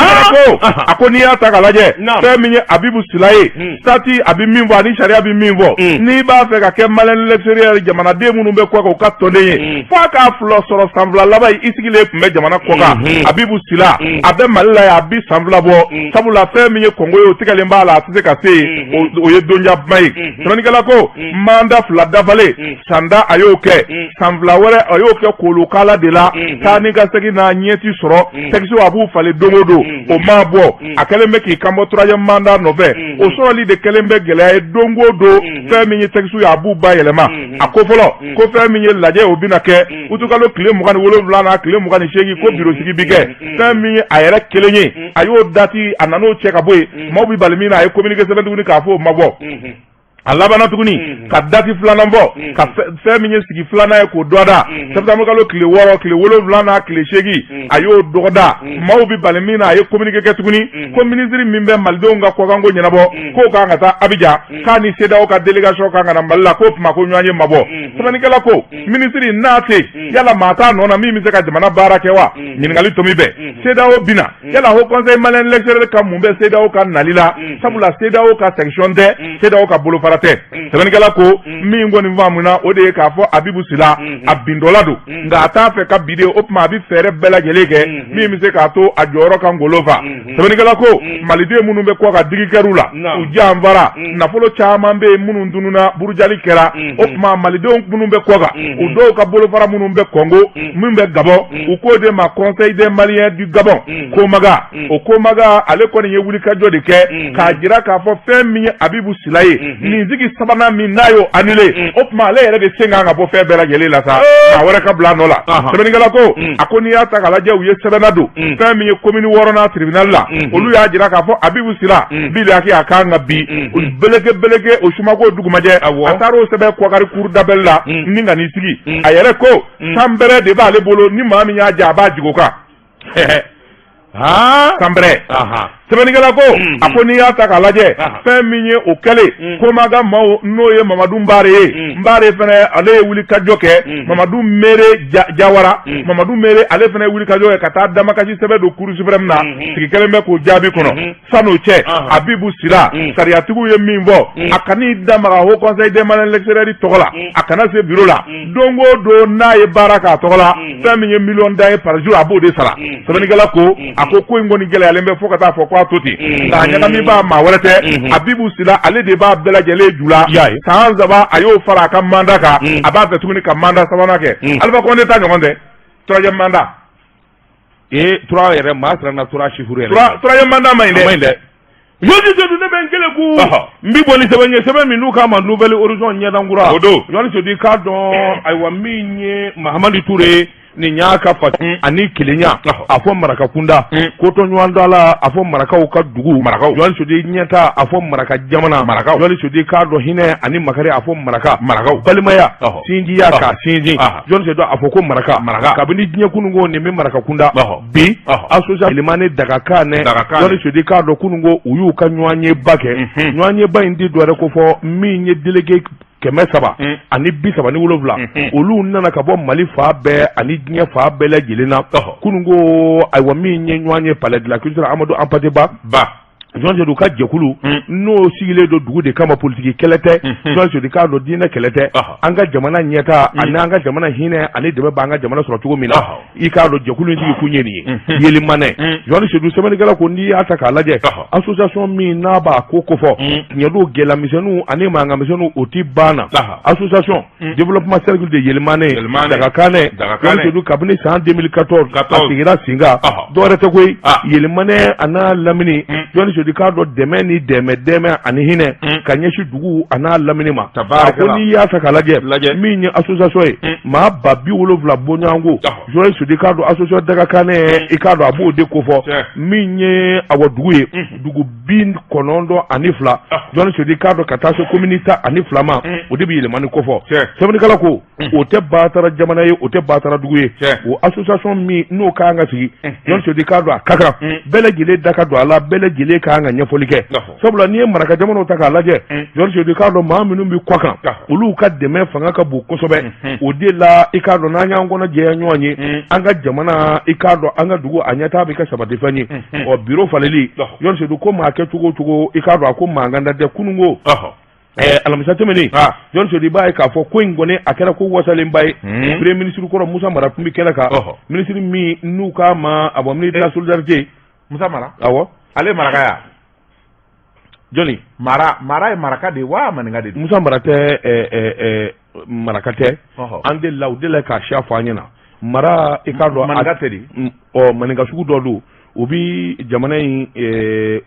a ko n'i y'a ta k'a lajɛ fɛn min ye Abibu Sila ye statut a bɛ min fɔ ani sariya bɛ min fɔ n'i b'a fɛ ka kɛ malien de l'extérieur jamanaden minnu bɛ kɔkan u ka tɔnden ye f'a k'a fila sɔrɔ san 2 laban i sigilen tun bɛ jamana kɔkan. Abibu Sila a bɛ Mali la yan a bi san 2 bɔ, sabula fɛn min ye Kɔngo ye o tigɛlen b'a la, a tɛ se ka se yen, o ye donja kuma ye. Sɛbɛnnikɛla ko mandat 2 dafalen, sanda a y'o kɛ, san 2 wɛrɛ a y'o kɛ kolokala de la, taa ni ka segin n'a ɲɛ ti sɔrɔ, texte a b'u falen don o don, o ma bɔ. A kɛlen bɛ k'i kanbɔ troisième mandat nɔfɛ, o sɔrɔli de kɛlen bɛ gɛlɛya ye don o don. Fɛn min ye texte ye a b'u ba yɛlɛma. A ko fɔlɔ ko fɛn min ye lajɛ o bɛna kɛ utukalo tile 27 n'a tile 28, ko biro sigi bi kɛ. Fɛn min ye a yɛrɛ kelen ye, a y'o date a nan'o cɛ ka bɔ yen. Maaw bɛ bali min na, a ye communiqué sɛbɛn tuguni k'a fɔ o ma bɔ. A labanna tuguni ka date filanan bɔ, ka fɛn min ye sigi filanan ye k'o dɔgɔda septembre kalo tile 6, tile 7 n'a tile 8, a y'o dɔgɔda. Maaw bɛ bali min na, a ye communiqué kɛ tuguni ko minisiri min bɛ malidenw ka kɔkanko ɲɛnabɔ, k'o kan ka taa Abidjan, k'a ni CEDEAO ka délégation kan ka na Mali la, k'o tuma ko ɲɔgɔn ye ma bɔ. Sɛbɛnnikɛla ko minisiri n'a tɛ yen, yala maa t'a nɔ na min bɛ se ka jamana baara kɛ wa? Ɲininkali tomi bɛ CEDEAO bina, yala Haut Conseil malien de l'extérieur ka mun bɛ CEDEAO ka nali la? Sabula CEDEAO ka section tɛ, CEDEAO ka bolofara tɛ. Sɛbɛnnikɛla ko min kɔni faamuna, o de ye k'a fɔ Abibu Sila a bintɔla don, nka a t'a fɛ ka bi de. O tuma a bɛ fɛɛrɛ bɛɛ lajɛlen kɛ min bɛ se k'a to a jɔyɔrɔ ka ngolo fa. Sɛbɛnnikɛla ko maliden minnu bɛ kɔ ka digi kɛr'u la, u janfara, nafolo caman bɛ yen minnu tununna, burujali kɛra. O tuma malidenw minnu bɛ kɔ kan, u dɔw ka bolofara minnu bɛ Kɔngo, min bɛ Gabon, u k'o de ma Conseil des Maliens du Gabon, Komaga. O Komaga ale kɔni ye wulikajɔ de kɛ k'a jira k'a fɔ fɛn min ye Abibu Sila ye, nin sigi sabanan min n'a y'o annulé, o tuma ale yɛrɛ de sen kan ka bɔ fɛn bɛɛ lajɛlen la sa, maa wɛrɛ ka bila a nɔ la. Sɛbɛnnikɛla ko a ko n'i y'a ta k'a lajɛ, u ye sɛbɛnna don fɛn min ye commune wɔɔrɔnan tribunal la, olu y'a jira k'a fɔ Abibu Sila bilaki a kan ka bi beleke beleke o sumako dugumajɛ. A taara o sɛbɛn Kɔkari cour d'appel la ni ka n'i sigi. A yɛrɛ ko sanbɛrɛ de b'ale bolo, ni maa min y'a ja a b'a jigin o kan. Sanbɛrɛ. Sɛbɛnnikɛla ko a ko n'i y'a ta k'a lajɛ, fɛn min ye o kɛlen Komaga maaw, n'o ye Mamadu Nbare ye, Nbare fana ale ye wulikajɔ kɛ, Mamadu Mere Jawara, Mamadu Mere ale fana ye wulikajɔ kɛ ka taa damakasi sɛbɛn don cour suprême na, sigi kɛlen bɛ k'o jaabi kɔnɔ. San'o cɛ, Abibu Sila, sariyatigiw ye min fɔ, a kan'i da maga Haut Conseil des Maliens de l'extérieur tɔgɔ la, a kana se bureau la. Don o don n'a ye baara k'a tɔgɔ la, fɛn min ye miliyɔn dan ye par jour, a b'o de sara. Sɛbɛnnikɛla ko a ko ko in kɔni gɛlɛyalen bɛ fo ka taa fɔ ko a to ten, nka a ɲagami b'a maa wɛrɛ tɛ, Abibu Sila ale de b'a bɛɛ lajɛlen ju la. San 3 a y'o fara a ka mandat kan, a b'a fɛ tuguni ka mandat sabanan kɛ. Alpha Condé ta ɲɔgɔn tɛ, troisième mandat. Ee, trois yɛrɛ, maa siranna trois chiffres yɛrɛ. Troisième mandat ma ɲi dɛ. A ma ɲi dɛ. Jɔnni Sedu, ne bɛ n kelen ku n bi bɔ ni sɛbɛn ye, sɛbɛn min n'u k'a ma Nouvel Horizon, ɲɛdankura. O don. Jɔnni Sedu, i k'a dɔn, ayiwa, min ye Mahamadu Ture nin y'a ka fa ani kelenya, a fɔ maraka kunda, kotɔ ɲɔgɔn da la, a fɔ marakaw ka dugu. Marakaw. Jɔnni Sedu, ɲɛta, a fɔ maraka jamana. Marakaw. Jɔnni Sedu, k'a dɔn, hinɛ ani makari, a fɔ maraka. Marakaw. Balimaya, sinjiya k'a sinsin. Jɔnni Sedu, a fɔ ko maraka. Maraka. Kabini diɲɛ kununko nin bɛ maraka kunda bi, association Yelimane Dagakan. Dagakan. Jɔnni Sedu, k'a dɔn, kununko u y'u ka ɲɔgɔnyeba kɛ. Ɲɔgɔnyeba in di dɔwɛrɛ ko fɔ min ye délégué 337, olu nana ka bɔ Mali fan bɛɛ ani diɲɛ fan bɛɛ lajɛlen na. Kununko, ayiwa, min ye ɲɔgɔn ye Palais de la Culture Amadou Hampâté Ba. Ba. Jɔn Sedu ka jɛkulu n'o sigilen don dugu de kama, politiki kɛlɛ tɛ, Jɔn Sedu k'a dɔn, diinɛ kɛlɛ tɛ, an ka jamana ɲɛta ani an ka jamana hinɛ ani dɛmɛ b'an ka jamana sɔrɔ cogo min na, i k'a dɔn, jɛkulu in sigi kun ye nin ye, Yelimane. Jɔn Sedu, sɛbɛnnikɛla ko n'i y'a ta k'a lajɛ, association min n'a b'a ko kofɔ, tiɲɛ don, gɛlɛyamisɛnninw ani mankanmisɛnninw o ti ban na. Association développement cercle de Yelimane, Dagakanɛ. Jɔn Sedu, kabini san 2014 a sigira sen kan, dɔwɛrɛ tɛ koyi, Yelimane a n'a lamini. Jɔn Sedu, k'a dɔn, dɛmɛ ni dɛmɛ dɛmɛ ani hinɛ ka ɲɛsin dugu a n'a lamini ma. A ko n'i y'a ta k'a lajɛ, min ye association ye maa 70,000 bɔɲɔgɔnko, Jɔn Sedu k'a dɔn, association Dagakanɛ, i k'a dɔn, a b'o de kofɔ. Min ye awa dugu ye, dugu 92, Jɔn Sedu k'a dɔn, ka taa se commune 12 ma, o de bɛ Yelimani kofɔ. Sɛbɛnnikɛla ko o tɛ batara jamana ye, o tɛ batara dugu ye. O association min n'o kan ka sigi, Jɔn Sedu k'a dɔn, a ka kan bɛɛ lajɛlen da ka don a la, bɛɛ lajɛlen. kan ka ɲɛfɔli kɛ, sabula n'i ye maraka jamanaw ta k'a lajɛ, Jɔni Sedu, i k'a dɔn maa minnu bɛ kɔ kan, olu ka dɛmɛ fanga ka bon kosɛbɛ. O de la, i k'a dɔn, n'an y'an kɔnɔ jɛya ɲɔgɔn ye, an ka jamana, i k'a dɔn, an ka dugu a ɲɛtaa bɛ kɛ sabatifɛn ye. Ɔ, biro faleli, Jɔni Sedu, ko maa kɛ cogo o cogo, i k'a dɔn, a ko mankan da tɛ kununko. Alamisa tɛmɛnen, Jɔni Sedu, i b'a ye k'a fɔ ko in kɔni a kɛra ko wasalenba ye. Premier ministre kɔrɔ Musa Mara tun bɛ kɛnɛ kan, ministre min n'u k'a ma, a bɔ ministre de la solidarité. Musa Mara? Awɔ. Ale maraka ya? Jɔni? Mara, Mara ye maraka de ye wa maninka de don? Musa Mara tɛ, maraka tɛ. An delila, u delila k'a siya fɔ an ɲɛna. Mara, i k'a dɔn. Maninka tɛ de? Ɔ, maninka sugu dɔ don. U bi jamana in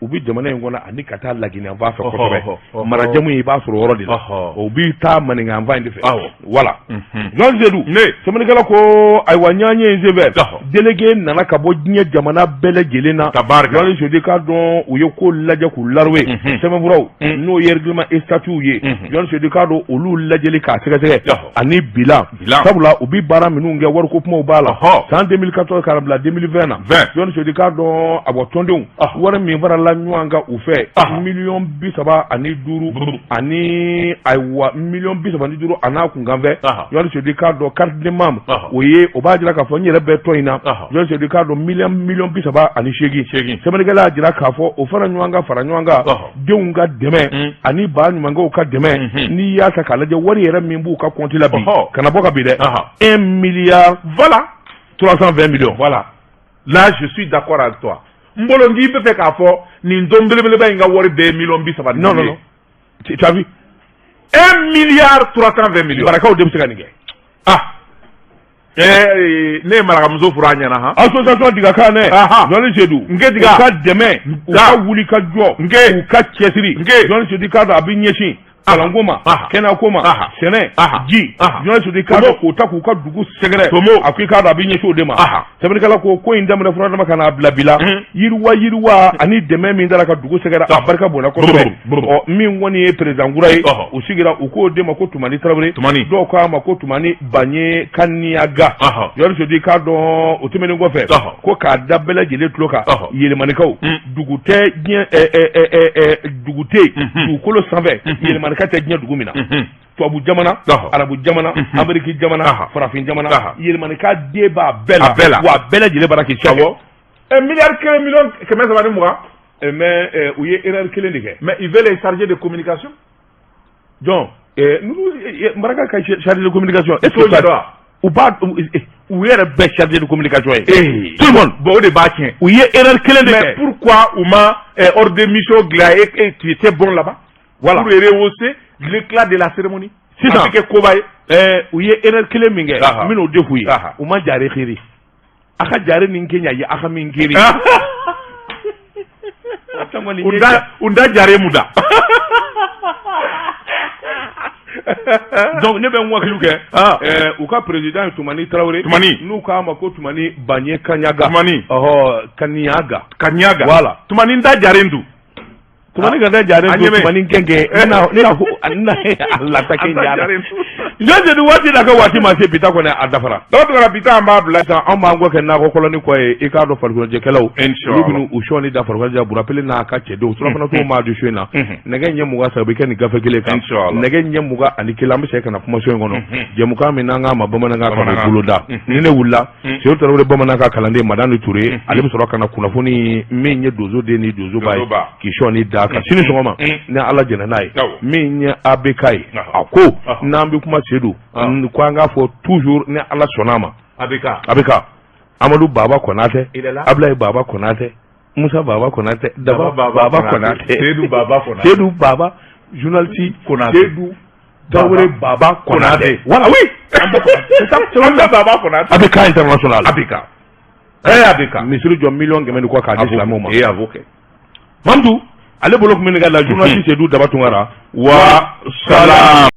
u bi jamana in kɔnɔ ani ka taa laginɛyanfan fɛ kosɛbɛ. Marajamu i b'a sɔrɔ yɔrɔ de la, u bi taa maninkayanfan in de fɛ. Voilà, Jɔn Sedu, sɛbɛnnikɛla ko ayiwa, ɲɔgɔnye in senfɛ, délégué nana ka bɔ diɲɛ jamana bɛɛ lajɛlen na. Jɔn Sedu, k'a dɔn u ye ko lajɛ k'u laruwe, sɛbɛnfuraw n'o ye règlement et statut ye, Jɔn Sedu, k'a dɔn olu lajɛli k'a sɛgɛsɛgɛ ani bilan, sabula u bi baara minnu kɛ, wariko kumaw b'a la. San 2014 k'a bila 2020 na, Jɔn Sedu, k'a dɔn a bɔ tɔndenw wari min farala ɲɔgɔn kan u fɛ, miliyɔn 35 ani, ayiwa, miliyɔn 35 a n'a kunkanfɛ. Jɔn Sedu, k'a dɔn carte de membre, o ye o b'a jira k'a fɔ n yɛrɛ bɛ tɔn in na. Jɔn Sedu, k'a dɔn miliyɔn 38. Sɛbɛnnikɛla y'a jira k'a fɔ o fara ɲɔgɔn kan, fara ɲɔgɔn kan, denw ka dɛmɛ ani ba ɲumankɛw ka dɛmɛ, n'i y'a ta k'a lajɛ, wari yɛrɛ min b'u ka compte la bi, kana bɔ ka bi dɛ, 1 milliard voilà 320 millions. Voilà, là je suis d'accord avec toi. N bolo n k'i bɛ fɛ k'a fɔ nin don belebeleba in ka wari bɛɛ ye miliyɔn 35. Non, non, non, tu as vu? 1 milliard 320 millions. Marakaw de bɛ se ka nin kɛ. Ah, ne ye marakamuso furu a ɲɛna han. Association Diga kan dɛ, Jɔnni Sedu. Nke Diga. U ka dɛmɛ, u ka wuli ka jɔ, Nke. u ka cɛsiri. Nke. Jɔnni Sedu, k'a dɔn a bɛ ɲɛsin kalanko ma, kɛnɛyako ma, sɛnɛ, ji. Jɔnni Sedu, k'a dɔn k'o ta k'u ka dugu sɛgɛrɛ. Tomo. A ko i k'a dɔn a bɛ ɲɛsin o de ma. Sɛbɛnnikɛla ko ko in daminɛ fura dama ka n'a bila bi la, yiriwa yiriwa ani dɛmɛ min dara ka dugu sɛgɛrɛ, a barika bonya kosɛbɛ. Ɔ, min kɔni ye président kura ye, u sigira, u k'o de ma ko Tumani Tarawele. Tumani. Dɔw k'a ma ko Tumani Baɲe Kaniyaga. Jɔnni Sedu, k'a dɔn o tɛmɛnen kɔfɛ, ko k'a da bɛɛ lajɛlen tulo kan, Yelimanikaw, dugu tɛ diɲɛ, dugu tɛ yen dugukolo sanfɛ Yelimanika tɛ diɲɛ dugu min na. Tubabu jamana, arabu jamana, Ameriki jamana, farafin jamana, Yelimanika den b'a bɛɛ la. A bɛɛ la. Wa a bɛɛ lajɛlen bara k'i Awɔ, miliyari 1 miliyɔn 320. Mais u ye erreur kelen de kɛ. Mais ils veulent les chargés de communication. Jɔn maraka ka chargé de communication? Est-ce que u b'a u yɛrɛ bɛɛ chargé de communication ye? Tout le monde. Bon, o de b'a tiɲɛ. U ye erreur kelen de kɛ. Mais pourquoi u ma ordre de mission dilan et tu étais bon là-bas? Voilà. Pour rehausser l'éclat de la cérémonie. Sisan. A bɛ kɛ koba ye. U ye erreur kelen min kɛ, n bɛn'o de f'u ye. U ma jare xeeri a ka jare nin kɛ ɲa ye a ka min keri. U da jare mu da. Donc ne bɛ n wakilu kɛ u ka président ye Tumani Tarawele. Tumani. N'u k'a ma ko Tumani Baɲe Kaɲaga. Tumani. Ɔhɔ, Kaniyaga. Kaniyaga. Voilà. Tumani da jaren dun. Tumani ka da jaren dun, Tumani kɛnkɛ ne na ne na lata kɛ jara. Jɔn Sedu, waati n'a ka waati ma se, bi ta kɔni a dafara. Dɔw tigɛra, bi ta an b'a bila. Sisan anw b'an kɔ kɛ nakɔ kɔlɔni kɔ ye. I k'a dɔn farikoloɲɛnajɛkɛlaw, olu bɛna u sɔɔni da farikoloɲɛnajɛ Burapele n'a ka cɛdenw surafana t'o maa di su in na. Nɛgɛ ɲɛ 20 saba bɛ kɛ nin gafe kelen kan. Nɛgɛ ɲɛ 21, an bɛ segin ka na kumaso in kɔnɔ, jɛmukan min n'an k'a ma bamanankan ka boloda. Ni ne wulila, Sedu Tarawele, bamanankan kalanden Madani Ture, ale bɛ sɔrɔ ka na kunnafoni min ye donso den ni donso ba ye k'i sɔɔni da kan sini sɔgɔma ni Ala jɛnna n'a ye. Min ye ABK ye, a ko n'an bɛ kuma Sedu ko an k'a fɔ toujours ni Ala sɔnna a ma. ABK. ABK, Amadu Baba Konatɛ, Abulayi Baba Konatɛ, Musa Baba Konatɛ, Daba Baba Konatɛ, Sedu Baba Konatɛ, Sedu Baba journaliste. Konatɛ. Sedu Tarawele Baba Konatɛ, voilà, oui. An bɛ Baba Konatɛ. ABK international. ABK, ABK. Misiri jɔ miliyɔn 100 ni kɔ k'a di silamɛw ma. Ee, a b'o kɛ. Mamadu ale bolo tun bɛ ne ka la journaliste Sedu Daba Tunkara. Wa salam.